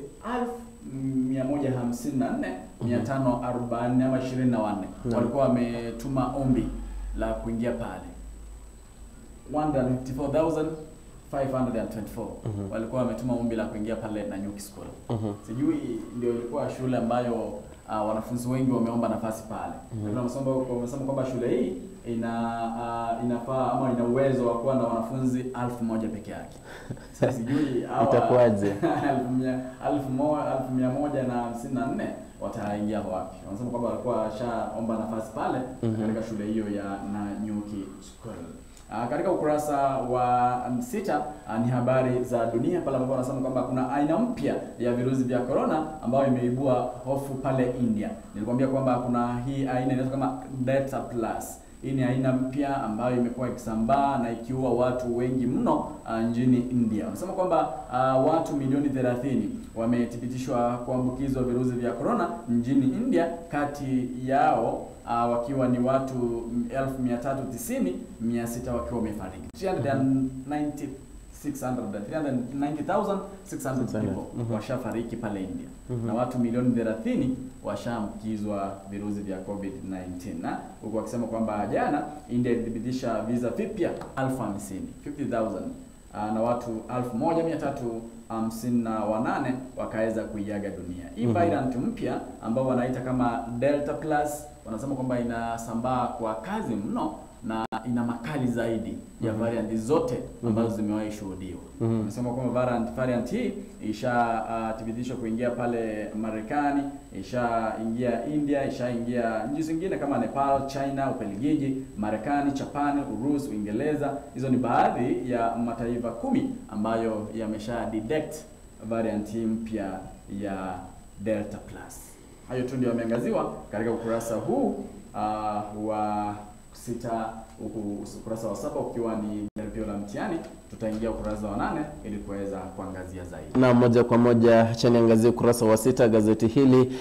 1154,540 ama 24 walikuwa wametuma ombi la kuingia pale. 154,524 walikuwa wametuma ombi la kuingia pale Nanyuki School. Sijui ndio ilikuwa shule ambayo wanafunzi wengi wameomba nafasi pale. Wamesema kwamba shule hii inafaa ama ina uwezo wa kuwa na wanafunzi 1000 peke yake. Sasa sijui hawa itakuwaje? 1154 wataingia wapi? Wanasema kwamba walikuwa washaomba nafasi pale katika shule hiyo ya Nanyuki School. Katika ukurasa wa 6 ni habari za dunia pale ambapo wanasema kwamba kuna aina mpya ya virusi vya corona ambayo imeibua hofu pale India. Nilikwambia kwamba kuna hii aina inaitwa kama Delta Plus. Hii ni aina mpya ambayo imekuwa ikisambaa na ikiua watu wengi mno nchini India. Wanasema kwamba watu milioni 30 wamethibitishwa kuambukizwa virusi vya corona nchini India, kati yao wakiwa ni watu 390,600 wakiwa wamefariki. 390,600 people washafariki pale India. Na watu milioni 30 washaambukizwa virusi vya COVID-19. Na huku wakisema kwamba jana India ilithibitisha visa vipya 50,000 na watu 1,358 wakaweza kuiaga dunia. Hii variant mpya ambao wanaita kama Delta Plus wanasema kwamba inasambaa kwa kasi mno na ina makali zaidi ya variant zote ambazo zimewahi shuhudiwa. Amesema kwamba variant hii ishathibitishwa kuingia pale Marekani, ishaingia India, ishaingia nchi zingine kama Nepal, China, Ubelgiji, Marekani, Japan, Urusi, Uingereza. Hizo ni baadhi ya mataifa 10 ambayo yamesha detect variant hii mpya ya Delta Plus. Hayo tu ndio yameangaziwa katika ukurasa huu wa 6, huku ukurasa wa 7 ukiwa ni jaribio la mtihani. Tutaingia ukurasa wa 8 ili kuweza kuangazia zaidi. Na moja kwa moja acha niangazie ukurasa wa 6 gazeti hili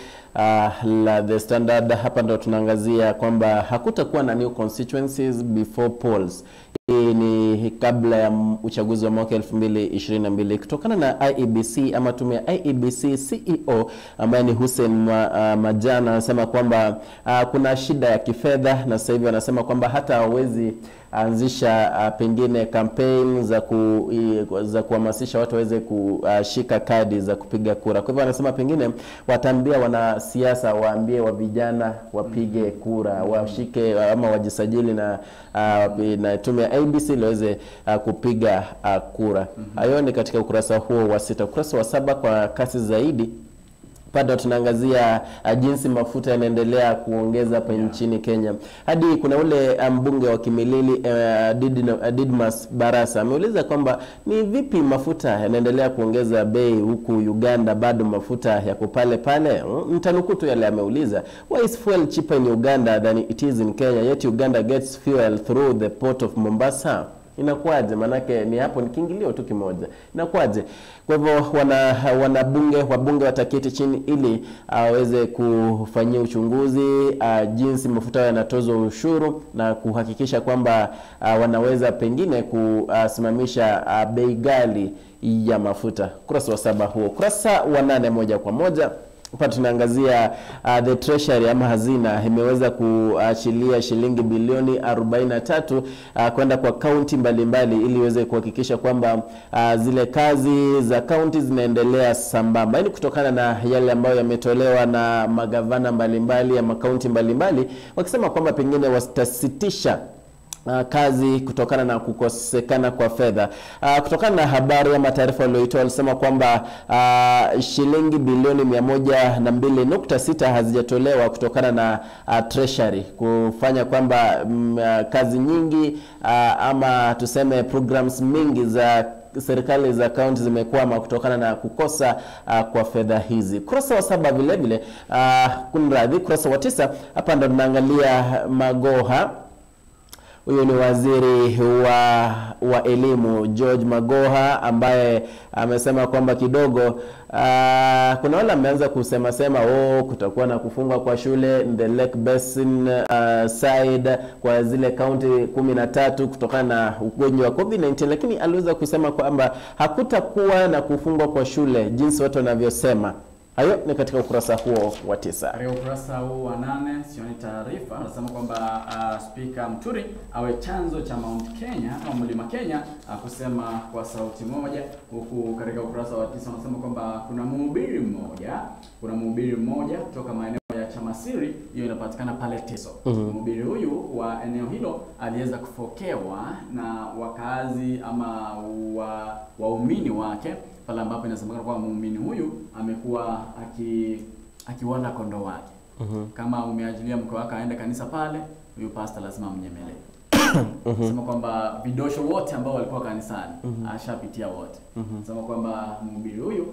la The Standard. Hapa ndo tunaangazia kwamba hakutakuwa na new constituencies before polls. Hii ni kabla ya uchaguzi wa mwaka 2022 kutokana na IEBC ama tume ya IEBC CEO ambaye ni Hussein Majana anasema kwamba kuna shida ya kifedha, na sasa hivi wanasema kwamba hata hawezi anzisha pengine campaign za kuhamasisha watu waweze kushika kadi za kupiga kura. Kwa hivyo wanasema pengine wataambia wanasiasa waambie wa vijana wapige kura, washike ama wajisajili na tume ya IEBC ili waweze kupiga kura. Hayo ni katika ukurasa huo wa 6. Ukurasa wa 7 kwa kasi zaidi bado tunaangazia jinsi mafuta yanaendelea kuongeza hapa nchini Kenya. Hadi kuna ule mbunge wa Kimilili Didmas Barasa ameuliza kwamba ni vipi mafuta yanaendelea kuongeza bei huku Uganda bado mafuta yako pale pale. Mtanukuu tu yale ameuliza, why is fuel cheaper in Uganda than it is in Kenya, yet Uganda gets fuel through the port of Mombasa? Inakuwaje? Manake ni hapo ni kiingilio tu kimoja. Inakuwaje? Kwa hivyo wabunge wataketi chini ili aweze kufanyia uchunguzi jinsi mafuta yanatozwa ushuru na kuhakikisha kwamba wanaweza pengine kusimamisha bei ghali ya mafuta. Kurasa wa 7 huo. Kurasa wa 8 moja kwa moja hapa tunaangazia the Treasury ama hazina imeweza kuachilia shilingi bilioni 43 kwenda kwa kaunti mbalimbali ili iweze kuhakikisha kwamba zile kazi za kaunti zinaendelea sambamba. Yaani kutokana na yale ambayo yametolewa na magavana mbalimbali ya makaunti mbalimbali wakisema kwamba pengine watasitisha kazi kutokana na kukosekana kwa fedha. Kutokana na habari ama taarifa walioitoa walisema kwamba shilingi bilioni 102.6 hazijatolewa kutokana na Treasury kufanya kwamba kazi nyingi ama tuseme programs mingi za serikali za kaunti zimekwama kutokana na kukosa kwa fedha hizi. Kurasa wa 7 vile vile, kunradhi, kurasa wa 9 hapa ndo tunaangalia Magoha. Huyo ni waziri wa elimu George Magoha ambaye amesema kwamba kidogo kuna wale ameanza kusema kutakuwa na kufunga kwa shule in the Lake Basin side kwa zile kaunti 13 kutokana na ugonjwa wa COVID-19, lakini aliweza kusema kwamba hakutakuwa na kufungwa kwa shule jinsi watu wanavyosema. Hayo ni katika ukurasa huo wa 9. Katika ukurasa huo wa 8 sioni taarifa anasema kwamba Speaker Muturi awe chanzo cha Mount Kenya au Mlima Kenya kusema kwa sauti moja, huku katika ukurasa wa 9 anasema kwamba kuna mhubiri mmoja kutoka maeneo ya Chamasiri, hiyo inapatikana pale Teso. Mhubiri huyu wa eneo hilo aliweza kufokewa na wakazi ama waumini wake pale ambapo inasemekana kwamba muumini huyu amekuwa akiwala kondoo wake. Kama umeajilia mke wako aende kanisa pale, huyu pastor lazima amnyemelee. Sema kwamba vidosho wote ambao walikuwa kanisani ashapitia wote. Sema kwamba mhubiri huyu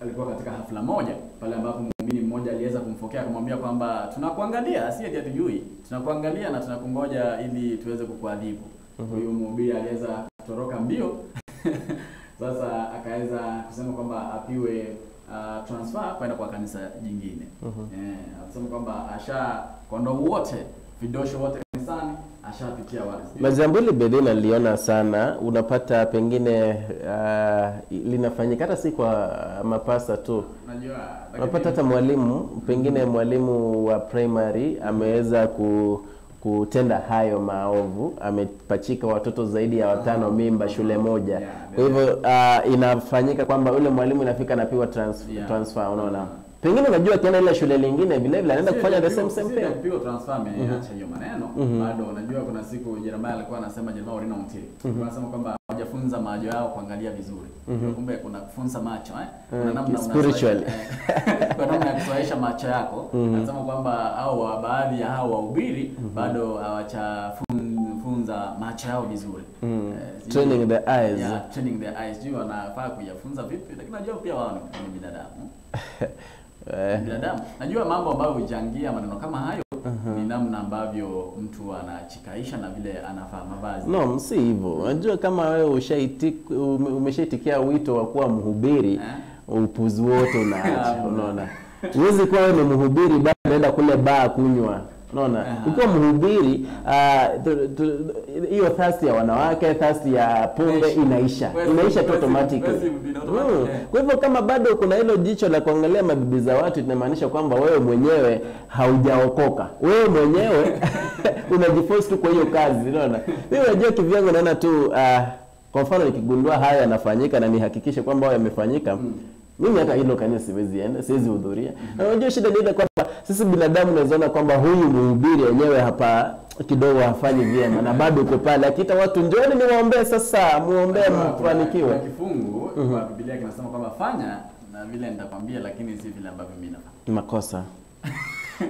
alikuwa katika hafla moja pale ambapo muumini mmoja aliweza kumfokea akamwambia kwamba tunakuangalia, si ati hatujui, tunakuangalia na tunakungoja ili tuweze kukuadhibu. Huyu mhubiri aliweza kutoroka mbio. Sasa akaweza kusema kwamba apiwe transfer kwenda kwa kanisa jingine. Akasema kwamba asha kondoo wote, vidosho wote kanisani ashapitia wale. Majambuli bedena niliona sana, unapata pengine linafanyika hata si kwa mapasa tu. Unajua, unapata hata mwalimu, pengine mwalimu wa primary ameweza kutenda hayo maovu, amepachika watoto zaidi ya 5 mimba shule moja. Kwa hivyo inafanyika kwamba yule mwalimu inafika anapewa transfer, unaona. Pengine unajua akienda ile shule lingine vile vile anaenda kufanya the same thing. Kupigwa transfer ameacha hiyo maneno. Bado unajua kuna siku Jeremiah alikuwa anasema, Jeremiah Orina Mtiri, anasema kwamba hawajafunza macho yao kuangalia vizuri. Kumbe kuna kufunza macho kuna namna spiritually kuna namna ya kusoesha macho yako. Anasema kwamba hao baadhi ya hao wahubiri bado hawajafunza macho yao vizuri. Training the eyes. Yeah, training the eyes. Juu wanafaa kuyafunza vipi? Lakini najua pia wao ni binadamu. Binadamu. Najua mambo ambayo huchangia maneno kama hayo ni namna ambavyo mtu anachikaisha na vile anafaa mavazi. No, si hivyo. Unajua kama wewe umeshaitikia wito wa kuwa mhubiri, upuzi wote unaacha, unaona. Huwezi kuwa wewe ni mhubiri bado unaenda kule baa kunywa. Unaona? Ukiwa mhubiri, hiyo thirst ya wanawake, thirst ya pombe inaisha. Inaisha automatically. Kwa hivyo kama bado kuna hilo jicho la kuangalia mabibi za watu, inamaanisha kwamba wewe mwenyewe haujaokoka. Wewe mwenyewe unajiforce tu kwa hiyo kazi, unaona? Mimi unajua kivyangu naona tu, kwa mfano nikigundua haya yanafanyika na nihakikishe kwamba hayo yamefanyika, mimi hata hilo kanisa siwezi enda, siwezi hudhuria. Na unajua shida ni ile kwamba sisi binadamu tunaona kwamba huyu mhubiri yenyewe hapa kidogo hafanyi vyema na bado uko pale akiita watu njooni niwaombee, sasa muombee mfanikiwe. Kuna kifungu kwa Biblia kinasema kwamba fanya na vile nitakwambia, lakini si vile ambavyo mimi nafanya. Makosa.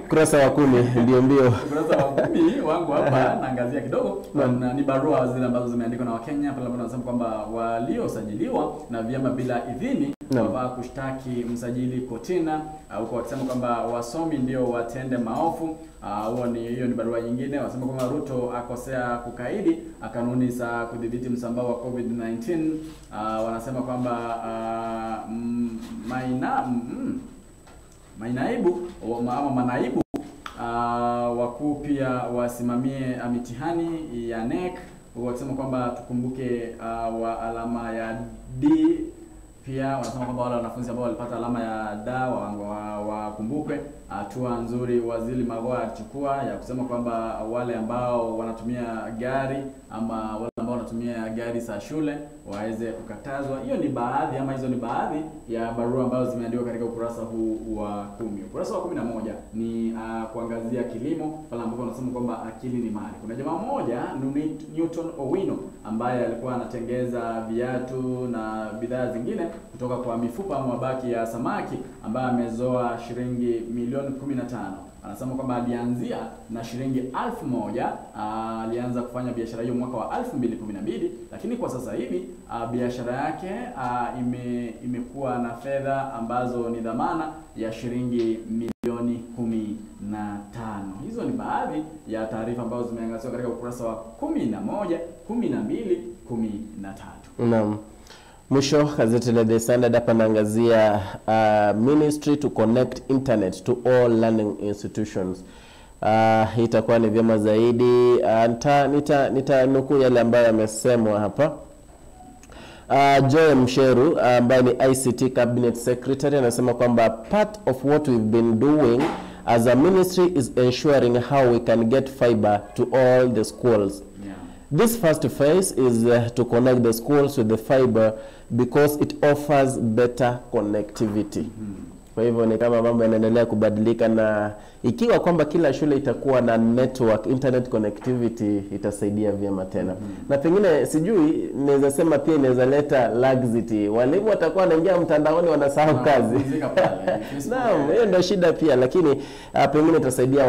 Kurasa wa 10 ndio mbio. Kurasa wa 10 wangu hapa naangazia kidogo. Na ni barua zile ambazo zimeandikwa na Wakenya pale ambapo wanasema kwamba waliosajiliwa na vyama bila idhini wafaa kushtaki msajili kotina, huko wakisema kwamba wasomi ndio watende maofu. Hiyo ni barua nyingine. Wanasema kwamba Ruto akosea kukaidi kanuni za kudhibiti msambao wa COVID-19. Wanasema kwamba manaibu wakuu pia wasimamie mitihani ya NEC, wakisema kwamba tukumbuke wa alama ya D. Pia wanasema kwamba wale wanafunzi ambao walipata alama ya D wakumbukwe. Hatua nzuri Waziri Magoha alichukua ya kusema kwamba wale ambao wanatumia gari ama wale ambao wanatumia gari za shule waweze kukatazwa. Hiyo ni baadhi ama hizo ni baadhi ya barua ambazo zimeandikwa katika ukurasa huu wa 10. Ukurasa wa 11 ni kuangazia kilimo pale ambapo wanasema kwamba akili ni mali. Kuna jamaa mmoja Newton Owino ambaye alikuwa anatengeza viatu na bidhaa zingine kutoka kwa mifupa ama mabaki ya samaki ambaye amezoa shilingi milioni 15. Anasema kwamba alianzia na shilingi 1000, alianza kufanya biashara hiyo mwaka wa 2012, lakini kwa sasa hivi biashara yake imekuwa na fedha ambazo ni dhamana ya shilingi milioni 15. Hizo ni baadhi ya taarifa ambazo zimeangaziwa katika ukurasa wa 11, 12, 13. Naam. Mwisho, gazeti la The Standard hapa naangazia ministry to connect internet to all learning institutions. Itakuwa ni vyema zaidi. Nitanukuu yale ambayo yamesemwa hapa. Joy Msheru ambaye ni ICT Cabinet Secretary anasema kwamba part of what we've been doing as a ministry is ensuring how we can get fiber to all the schools. Yeah. This first phase is to connect the schools with the fiber because it offers better connectivity. Kwa hivyo ni kama mambo yanaendelea kubadilika, na ikiwa kwamba kila shule itakuwa na network, internet connectivity, itasaidia vyema tena. Na pengine sijui, naweza sema pia inaweza leta laxity. Walimu watakuwa wanaingia mtandaoni wanasahau kazi. Naam, hiyo ndio shida pia, lakini pengine itasaidia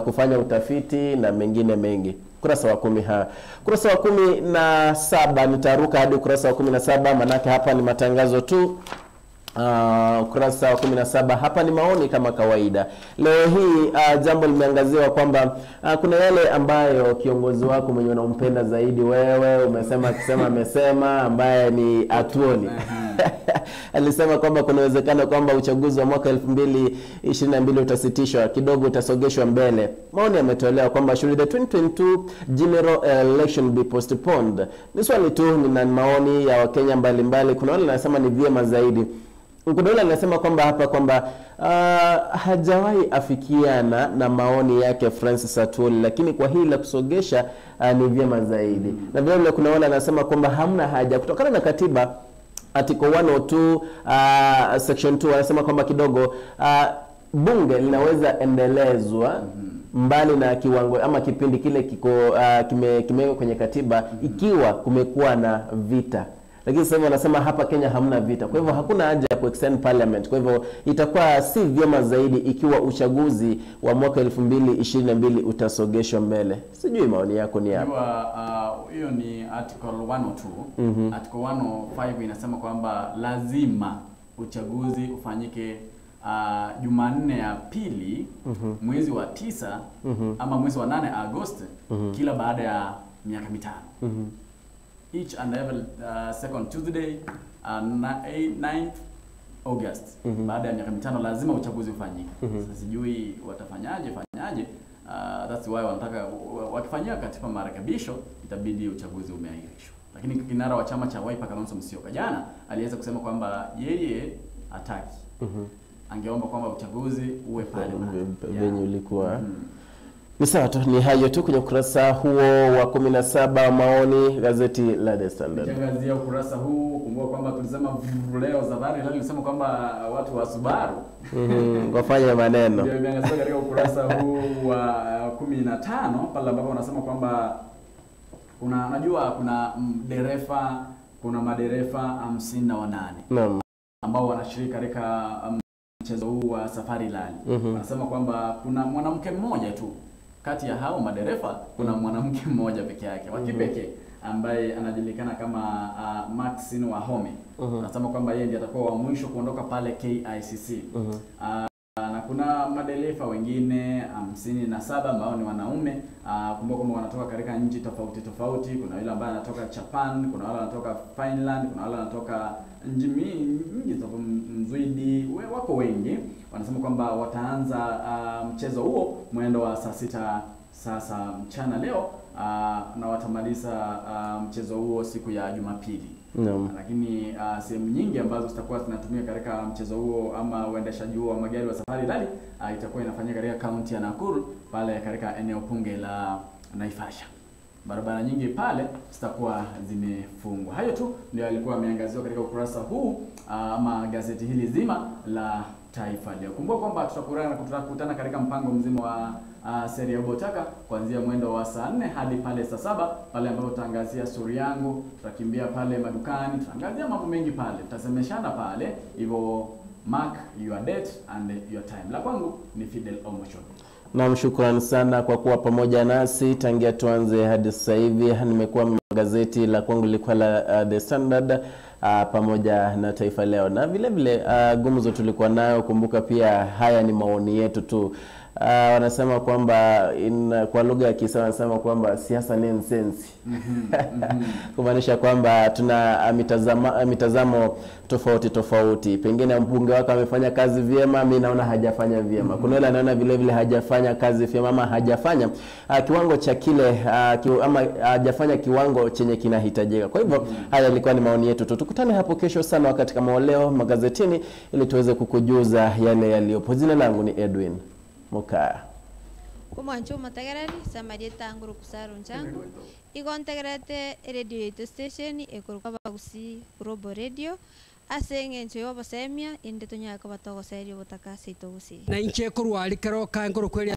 kufanya utafiti na mengine mengi. Kurasa wa 10 kurasa wa 17, nitaruka hadi ukurasa wa 17 manake hapa ni matangazo tu. Ukurasa wa 17 hapa ni maoni kama kawaida. Leo hii jambo limeangaziwa kwamba kuna yale ambayo kiongozi wako mwenye unampenda zaidi wewe umesema akisema amesema, ambaye ni Atwoli. Alisema kwamba kuna uwezekano kwamba uchaguzi wa mwaka 2022 utasitishwa kidogo, utasogeshwa mbele. Maoni yametolewa kwamba should the 2022 general election be postponed? Ni swali tu, nina maoni ya Wakenya mbalimbali. Kuna wale wanasema ni vyema zaidi. Kuna wale anasema kwamba hapa kwamba hajawahi afikiana na maoni yake Francis Atwoli, lakini kwa hili la kusogesha ni vyema zaidi. Na vile vile kuna wale anasema kwamba hamna haja kutokana na katiba. Article 102 section 2 wanasema kwamba kidogo bunge linaweza endelezwa mbali na kiwango ama kipindi kile kiko kimewekwa kwenye katiba ikiwa kumekuwa na vita. Lakini sasa wanasema hapa Kenya hamna vita, kwa hivyo hakuna haja ya kuextend parliament. Kwa hivyo itakuwa si vyema zaidi ikiwa uchaguzi wa mwaka 2022 utasogeshwa mbele. Sijui maoni yako ni yapi? Hiyo ni article 102. Article 105 inasema kwamba lazima uchaguzi ufanyike Jumanne ya pili mwezi wa 9 ama mwezi wa 8 Agosti kila baada ya miaka 5. Each and every second Tuesday 9th August. Baada ya miaka 5 lazima uchaguzi ufanyike. Sasa sijui watafanyaje. That's why wanataka wakifanyia katiba marekebisho itabidi uchaguzi umeahirishwa. Lakini kinara wa chama cha Wiper Kalonzo Musyoka jana aliweza kusema kwamba yeye hataki. Angeomba kwamba uchaguzi uwe pale venye ulikuwa. Ni sawa tu, ni hayo tu kwenye ukurasa huo wa 17 maoni gazeti la The Standard. Nikiangazia ukurasa huu, kumbuka kwamba tulisema leo Safari Rally ilisema kwamba watu wa Subaru wafanye maneno. Ndio imeangazia katika ukurasa huu wa 15 pale ambapo wanasema kwamba kuna unajua kuna dereva, kuna madereva 58. Naam. Ambao wanashiriki katika mchezo huu wa Safari Rally. Wanasema kwamba kuna mwanamke mmoja tu kati ya hao madereva, kuna mwanamke mmoja peke yake wa kipekee ambaye anajulikana kama Maxine Wahome. Anasema kwamba yeye ndiye atakuwa wa mwisho kuondoka pale KICC. Na kuna madereva wengine 57 ambao ni wanaume. Kumbuka kwamba wanatoka katika nchi tofauti tofauti. Kuna yule ambaye anatoka Japan, kuna wale wanatoka Finland, kuna wale wanatoka nchi nyingi tofauti, Mzwidi, wako wengi. Wanasema kwamba wataanza mchezo huo mwendo wa saa 6 sasa mchana leo, na watamaliza mchezo huo siku ya Jumapili. Lakini sehemu nyingi ambazo zitakuwa zinatumika katika mchezo huo ama uendeshaji huo wa magari wa Safari Rally itakuwa inafanyika katika kaunti ya Nakuru pale katika eneo bunge la Naivasha. Barabara nyingi pale zitakuwa zimefungwa. Hayo tu ndio alikuwa ameangaziwa katika ukurasa huu ama gazeti hili zima la Taifa Leo. Kumbuka kwamba tutakutana katika mpango mzima wa Serie Botaka kuanzia mwendo wa saa 4 hadi pale saa 7 pale ambapo tutaangazia suri yangu, tutakimbia pale madukani, tutaangazia mambo mengi pale, tutasemeshana pale. Hivyo mark your date and your time. La kwangu ni Fidel Omocho. Naam, shukrani sana kwa kuwa pamoja nasi tangia tuanze hadi sasa hivi. Nimekuwa gazeti la kwangu lilikuwa la The Standard pamoja na Taifa Leo, na vile vile gumzo tulikuwa nayo. Kumbuka pia haya ni maoni yetu tu. Wanasema kwamba kwa lugha ya Kiswahili wanasema kwamba siasa ni nonsense. Kumaanisha kwamba tuna mitazamo tofauti tofauti. Pengine mbunge wako amefanya kazi vyema, mimi naona hajafanya vyema. Kuna yule anaona vile vile hajafanya kazi vyema ama hajafanya kiwango cha kile ama hajafanya kiwango chenye kinahitajika. Kwa hivyo haya yalikuwa ni maoni yetu tu. Tukutane hapo kesho sana wakati kama leo magazetini ili tuweze kukujuza yale yaliyopo. Jina langu ni Edwin Mukaya. Kumwancho matagarari samarieta anguru kusarunjangu igontegrete radio yetu station ekuruka bagusi robo radio asenge ncho basemia inde tunyaka batogoserio butaka seito gusi na inche kurwari keroka nguru kweli.